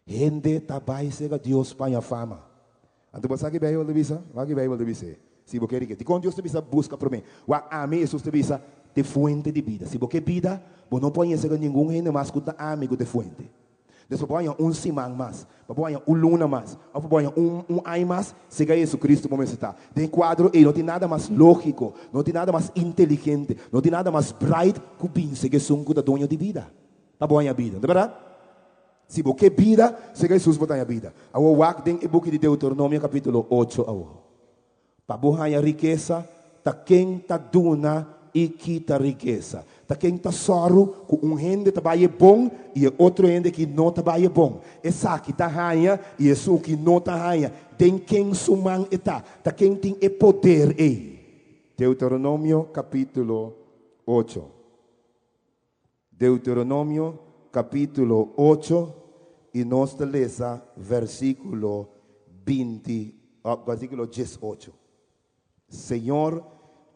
S1: Hende ta bai serka Dios pa haña fama. Anto bo sa ki Beibel ta bisa? Wak ki Beibel ta bisa e. Si bo ke rikesa. Dikon Dios ta bisa buska promé? Wak ami, Hesus ta bisa, ta e fuente di bida. Si bo ke bida, bo no por haña serka ningun hende mas ku ta ami ku ta e fuente. Despues bo haña un siman mas, pa bo haña un luna mas, òf pa bo haña un un aña mas, serka JesuCristo bo mester ta. Den e kuadro ei no tin nada mas lógiko, no tin nada mas inteligente, no tin nada mas bright ku bin serka esun ku ta doño di bida, pa bo haña bida. No ta bèrdat? Si bo ke bida, serka Hesus bo ta haña bida. Awor wak den e buki di Deuteronomio kapítulo ocho awor. Pa bo haña rikesa, ta ken ta duna i kita rikesa? Ta ken ta sòru ku un hende ta bai e bon i e otro hende ki no ta bai e bon? Esaki ta haña i esun ki no ta haña. Den ken su man e ta? Ta ken tin e poder ei? Deuteronomio kapítulo ocho. Deuteronomio capítulo ocho y nos ta lesa versículo binti, versículo diesocho. Señor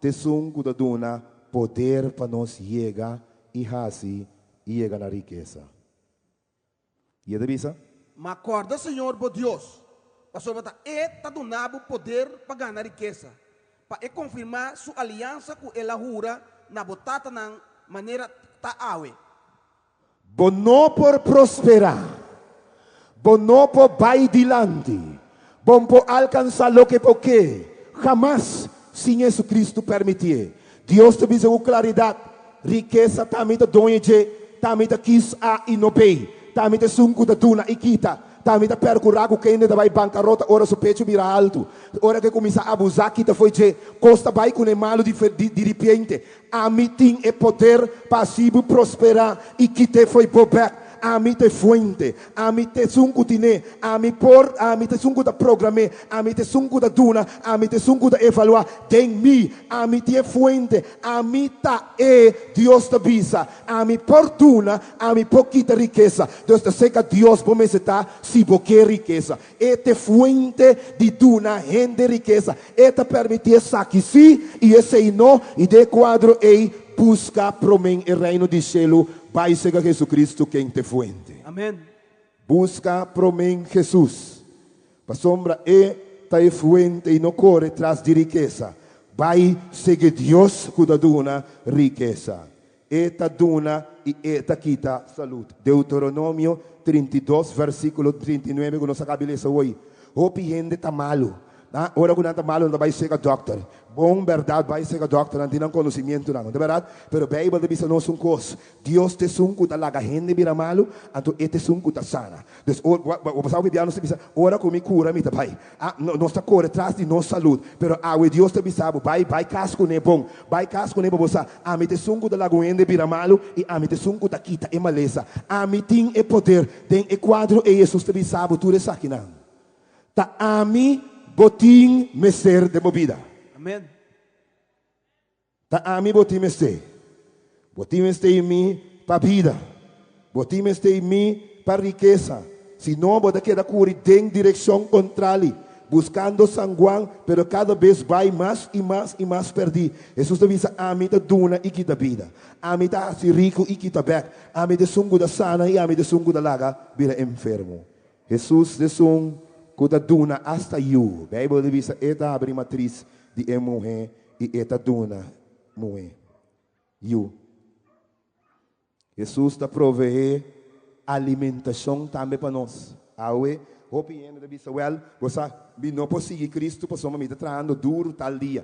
S1: ta esun cu ta duna poder pa nos yega y haci y yega na rikesa. Y e ta bisa.
S2: Ma corda Señor bo Dios, pasobra ta E ta duna bo poder pa gana rikesa, pa E confirma Su aliansa cu El a hura na bo tatanan manera ta awe.
S1: Bo no por prosperá, bo no por bai dilanti, bo no por alcansá loke bo ke, hamas, sin Jesucristo permitié. Dios ta bisa ku klaridat, Rikesa ta mi ta doño dje, ta mi ta kis A i no B, ta mi ta esun ku ta duna i kita, ta mi ta perkurá ku kende ta bai bankarota ora su pechu bira haltu, ora ku e kuminsá abuzá kita fo'i dje, kos ta bai kuné malu di diripiente. Ami tin e poder pa hasi bo prosperá i kit'é fo'i bo bèk. Ami ta e fuente. Ami ta esun ku tin'é. Ami por, ami ta esun ku ta program'é. Ami ta esun ku ta duna. Ami ta esun ku ta evaluá. Den mi, ami tin e fuente. Ami ta e, Dios ta bisa. Ami por duna, ami por kita rikesa. Dus ta serka Dios bo mester ta si bo ke rikesa. E ta e fuente di duna hende rikesa. E ta permití esaki sí i esei no, i den e kuadro ei, buska promé e Reino di shelu, bai serka Jesucristo ken ta e fuente.
S2: Amen.
S1: Buska promé Jesus, pasobra e ta e fuente i no kore tras di rikesa. Bai sigui Dios ku ta duna rikesa. E ta duna i e ta kita salud. Deuteronomio 32 versikulo 39 ku nos a kabi lesa hoy. Hopi hende ta malu. Na ora ku nan ta malu nan ta bai sega dòkter. Bon bèrdat bai sega dòkter nan tin nan konosimientunan, no ta bèrdat? Pero Beibel ta bisa nos un kos, Dios ta esun ku ta laga hende bira malu, anto e ta esun ku ta sana. Dus bo sa hopi bia nos ta bisa, ora ku mi kura mi ta bai. Ah, no, nos ta kore tras di nos salud, pero awe Dios ta bisa bo, bai, bai kas kuné bon, bai kas kuné pa bo sa, ami ta esun ku ta laga un hende bira malu i ami ta esun ku ta kita e malesa. Ami tin e poder. Den e kuadro ei Hesus ta bisa bo tur esakinan. Ta ami bo tin mester den bo bida.
S2: Amen.
S1: Ta ami bo tin mester. Bo tin mester i mi pa bida. Bo tin mester i mi pa rikesa. Si no, bo ta keda kuri den direkshon kontrali, buskando San Guan, pero kada bes bai mas i mas i mas pèrdí. Hesus ta bisa, Ami ta duna i kita bida. Ami ta hasi riku i kita bèk. Ami ta esun ku ta sana i ami ta esun ku ta laga bira enfermo. Hesus ta esun ku ta duna asta yu. Beibel ta bisa e ta habri matris di e muhé i e ta duna muhé yu. Hesus ta proveé alimentashon tambe pa nos. Awe, hopi hende ta bisa, Wèl, bo sa, mi no por sigui Kristu pasobra mi ta trahando duru tal dia.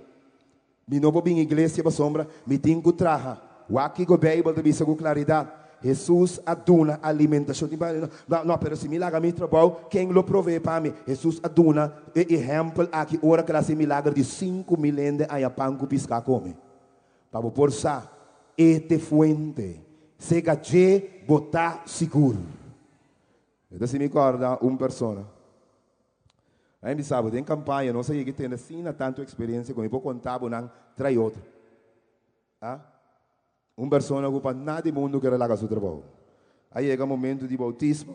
S1: Mi no por bin iglesia pasobra mi tin ku traha. Wak kiko Beibel ta bisa ku klaridat. Hesus a duna alimentashon. Tin banda di no, no, pero si mi laga mi trabou, ken lo proveé pa mi? Hesus a duna e ehèmpel aki ora ku el a hasi e milager di 5000 hende haña pan ku piská kome. Pa bo por sa, e t'e fuente. Sega dje bo ta sigur. E ta si mi kòrda un persona. Ain bisa bo, den kampaña nos a yega i tende asina tantu eksperensia ku mi por konta bo nan trai otro. A Un persona ku pa nada di mundu kere laga su trabou. A yega momentu di boutismo.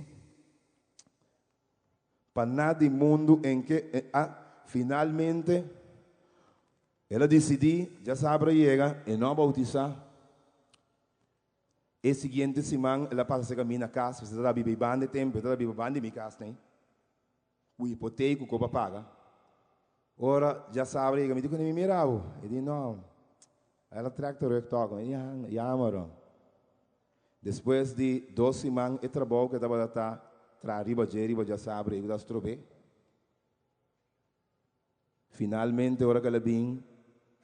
S1: Pa nada di mundu en ke a finalmente. El a disidí, djasabra yega, e no a boutisá. E siguiente siman el a pasa serka mi na kas, pasobra e tabata biba ei banda e tempu, e tabata biba banda di mi kas nei, ku hipotei ku koba paga. Ora djasabra yega, mi di kuné, mi mira bo. E di, no, el a trèk terug tòg. Mi di, yammer. Despues di dos siman e trabou ku e tabata ta traha riba dje riba djasabra ei ku ta strob'é. Finalmente ora ku el a bin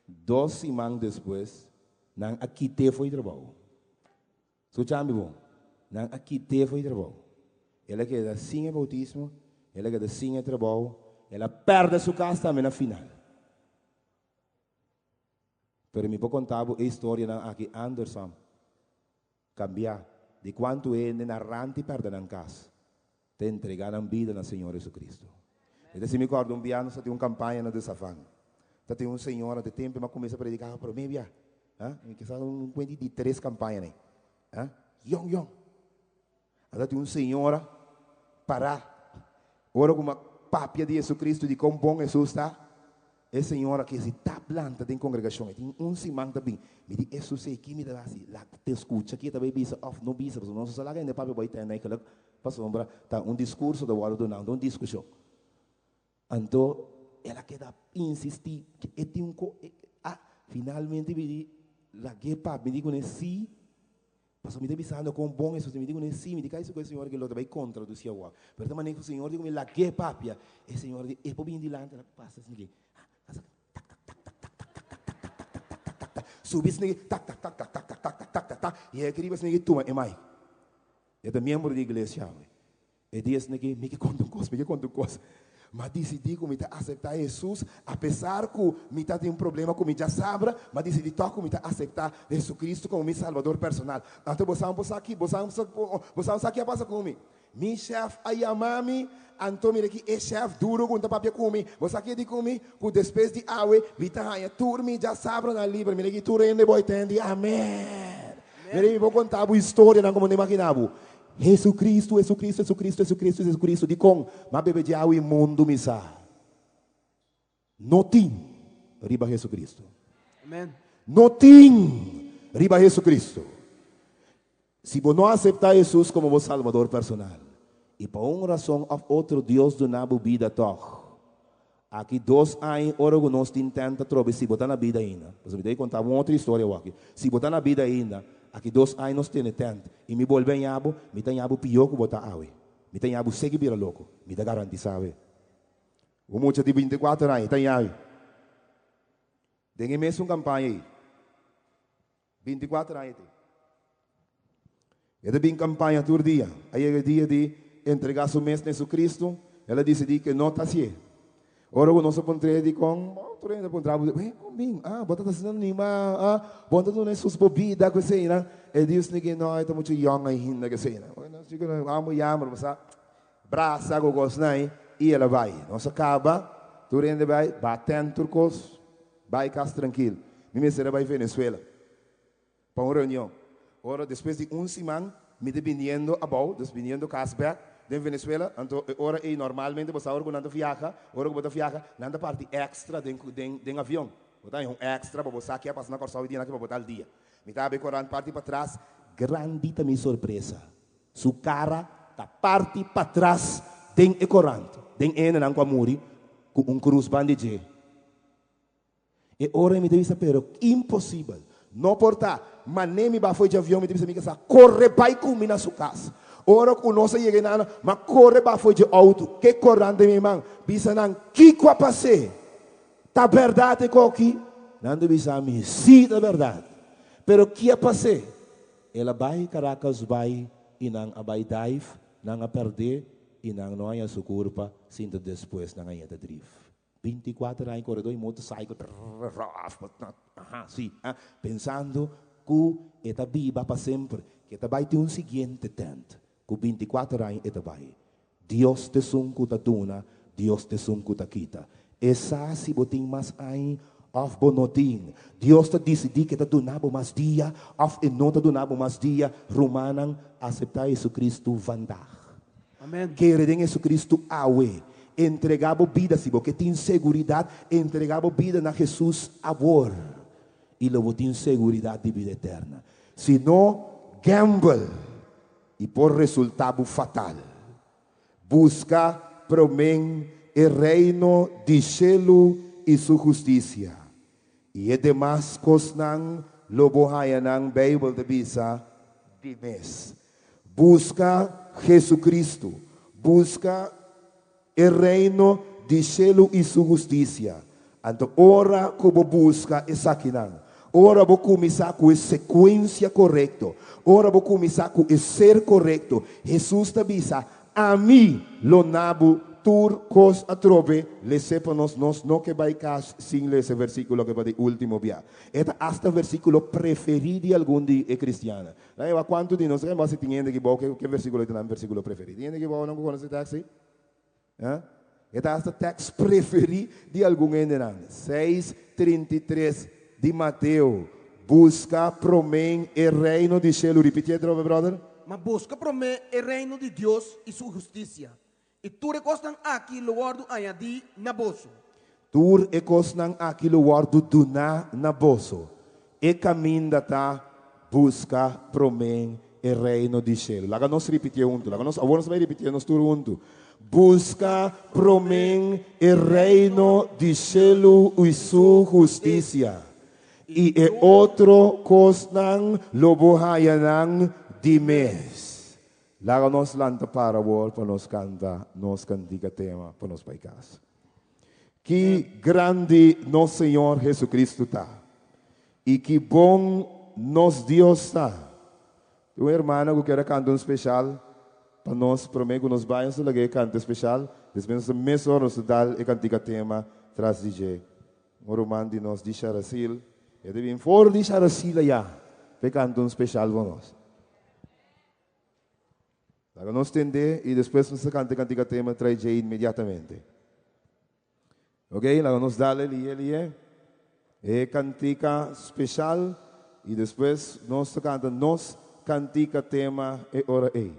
S1: dos siman despues, nan a kit'é for di trabou. Skucha mi bon, nan a kit'é for di trabou. El a keda sin e boutismo, el a keda sin e trabou, el a pèrdè su kas tambe na final. Pero mi por konta bo e historianan aki andersom. Kambia di kuantu hende na ranti pèrdè nan kas ta entregá nan bida na Señor Jesucristo. Mi ta si mi kòrda un bia nos ta tin un kampaña na De Savan. Ta tin un señora di tempu mi a kuminsá prediká promé bia. Mi kisas un kuenti di tres kampaña nei. Yòn yòn. Ata tin un señora pará. Ora ku mi a papia di Jesucristo di kon bon Hesus ta, e señora ke si ta planta den kongregashon, e tin un siman ta bin. Mi di, Hesus ei, ki mi ta hasi? Laga te skucha ki e ta bai bisa òf no bisa, pasobra nos no sa laga hende papia bai tende eigenlijk, pasobra ta un diskurso ta wòrdu duna, no un diskushon. Anto el a keda insistí ke e tin un ko, ah, finalmente mi di, lag'é papia. Mi di kuné, sí. Pasobra mi ta bisando kon bon Hesus ta. Mi di kuné, sí, mi di kai su ku e señora ke lo ta bai kontradusi awor. Pero ta manera ku Señor di ku mi lag'é papia, e señora di, e por bini dilanti, el a pasa asina aki, tak tak tak tak tak tak tak tak tak tak tak tak tak tak tak, subi asina aki, tak tak tak tak tak tak tak tak tak tak tak, i e riba asina aki tuma e mic. E ta miembro di iglesia awe. E di esnan aki, Mi ke konta un kos, mi ke konta un kos. M'a disidí ku mi ta aseptá Hesus, apesar ku mi ta tin un problema ku mi djasabra, m'a disidí tòg ku mi ta aseptá Hesukristu komo mi Salbador personal. Anto bo sa bo sa ki, bo sa bo sa sa ki a pasa ku mi? Mi shèf a yama mi, anto mira ki e shèf duru ku ta papia ku mi. Bo sa ki e di ku mi? Ku despues di awe mi ta haña tur mi djasabranan liber. Mira ki tur hende bo a tendi, Amèn! Mira mi por konta bo historianan komo no imaginá bo. Jesucristo, Jesucristo, Jesucristo, Jesucristo, Jesucristo, dikon m'a bebe di awa inmundu mi sa no tin riba Jesucristo.
S2: Amen.
S1: No tin riba Jesucristo. Si bo no acepta Jesus como bo Salvador personal y pa un razon of otro Dios duna bo bida tog, aki dos aña ora cu nos tin tenta trobe si bo ta na bida ainda, pasobra mi ta conta bo un otro historia awor aki, si bo ta na bida ainda, aki dos aña nos tene tent y mi bolbe aña bo, mi ta aña bo pior cu bo ta awe. Mi ta aña bo sigui bira loco, mi ta garantisa awe. Un mucha di binticuater aña ta aña awe. Den e mesun campaña ey. 24 aña tin. E ta bin campaña tur dia. A yega e dia di entrega su mes na Jesucristo, el a dicidi cu e no ta hacié. Ora cu nos a puntr'é dicon, otro hende a puntra bo, Hey, con bin? Ah, bo ta ta asina anima, ah, bo ta duna Jesus bo bida cu eseinan. E di esnan cu no, e ta mucho yong ainda cu eseinan. Bueno, nos di cu amo yamber, bo sa brasa cu cosnan ei, y el a bay. Nos a caba, tur hende bay, baten tur cos. Bai kas trankil. Mi mester a bai Venezuela pa un reunion. Ora despues di un siman mi ta biniendo abou, dus biniendo kas bek den Venezuela, anto e ora ei normalmente bo sa ora ku nan ta viaha, ora ku bo ta viaha nan ta parti extra den den den avion. Bo ta haña un extra pa bo sa ke a pasa na Kòrsou e dianan aki pa bo ta al dia. Mi ta habri korant parti patras, grandi ta mi sorpresa. Su kara ta parti patras den e korant, den e hendenan ku a muri ku un krus ban di dje. E ora mi ta bisa, pero imposibel. No por ta. Mané mi ba fo'i dje avion, mi ta bisa mi kasá, kore bai ku mi na su kas. Ora ku nos a yega einan, m'a kore ba fo'i dje outo, ke korant den mi man, bisa nan, Kiko a pas'é? Ta bèrdat e koki? Nan ta bisa mi, Sí, ta bèrdat. Pero ki a pas'é? El a bai Caracas bai i nan a bai dive, nan a pèrd'é i nan no haña su kurpa sinta despues nan a yeta drif. 24 aña koredó i motorcycle aha si pensando ku e ta biba pa semper ke ta bai tin un siguiente tent ku 24 aña e ta bai Dios ta esun ku ta duna Dios ta esun ku ta kita e sa si bo tin mas aña òf bo no tin Dios ta disidí ke ta duna bo mas dia òf e no ta duna bo mas dia rumannan aseptá Jesucristo vandag
S2: Amen.
S1: Kere den Jesucristo awe. Entregá bo bida, si bo ke tin seguridat, entregá bo bida na Hesus awor i lo bo tin seguridat di bida eterna. Si no, gamble i por resultá bo fatal. Buska promé e Reino di shelu i su hustisia, i e demas kosnan lo bo haña nan, Beibel ta bisa di mes. Buska Jesucristo, buska e Reino di shelu i su hustisia. Anto ora ku bo buska esakinan, ora bo kuminsá ku e sekuensia korekto, ora bo kuminsá ku e ser korekto, Hesus ta bisa, Ami lo na bo tur kos atrobe. Les'é pa nos, nos no ke bai kas sin lesa e versíkulo ke pa di último bia. E ta asta versíkulo preferí di algun di e kristiannan. Nan e wak kuantu di nos, si tin hende aki bou ke versíkulo ei ta nan versíkulo preferí. Tin hende aki bou nan ku konosé tèks ei? Eh? E ta hasta tèks preferí di algun hendenan. 6:33 di Mateo, Buska promé e reino di shelu. Ripitié atrobe, bròder.
S2: Ma buska promé e reino di Dios i su hustisia, i tur e kosnan aki lo wòrdu añadí na boso.
S1: Tur e kosnan aki lo wòrdu duná na boso. E kaminda ta, buska promé e Reino di shelu. Laga nos ripitié huntu. Laga nos, awor nos ta bai ripitié nos tur huntu. Buska promé e Reino di shelu i su hustisia, i e otro kosnan lo bo haña nan di mes. Laga nos lanta para awor pa nos kanta nos kantika tema pa nos bai kas. Ki grandi nos Señor Jesucristo ta y ki bon nos Dios ta. Tin un hermana cu kier a canta un special pa nos prome cu nos bay nos ta laga e canta special despues nos ta mesora nos ta dal e cantica tema tras di dje. Un ruman di nos di Sharasil e ta bin for di Sharasil aya pa e canta un special pa nos. Laga nos tende y despues nos ta canta e cantica tema trae dje inmediatamente. Ok, laga nos dale lihe lihe e cantica special y despues nos ta canta nos cantica tema e ora ey.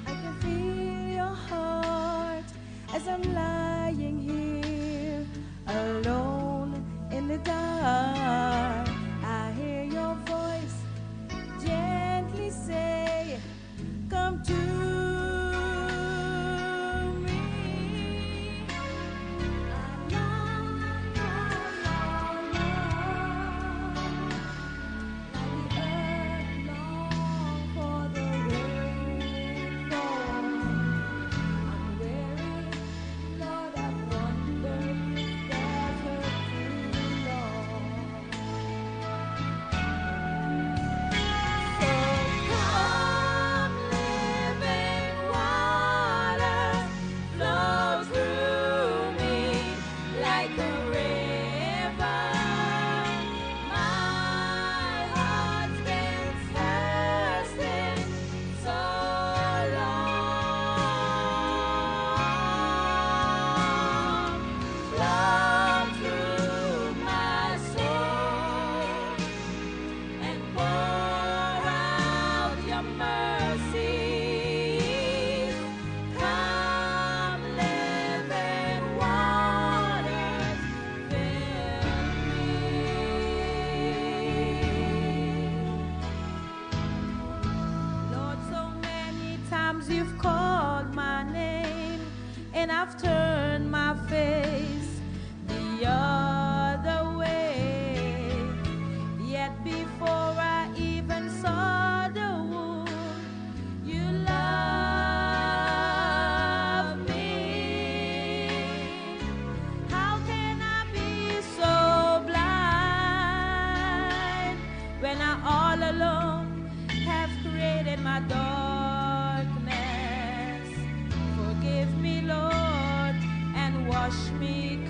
S3: I can feel your heart as I'm lying here alone in the dark. I hear your voice gently say, Come to me. I long, long, long, like the earth long for the rainfall. I'm weary, Lord, I've wandered this desert too long. So come, living waters, flow through me like a river. My heart's been thirsting so long. Flow through my soul and pour out your mercies. Come, living waters, fill me. Lord, so many times you've called my name, and I've turned my face the other way. Before I even saw the wound, you love me. How can I be so blind when I all alone have created my darkness? Forgive me, Lord, and wash me.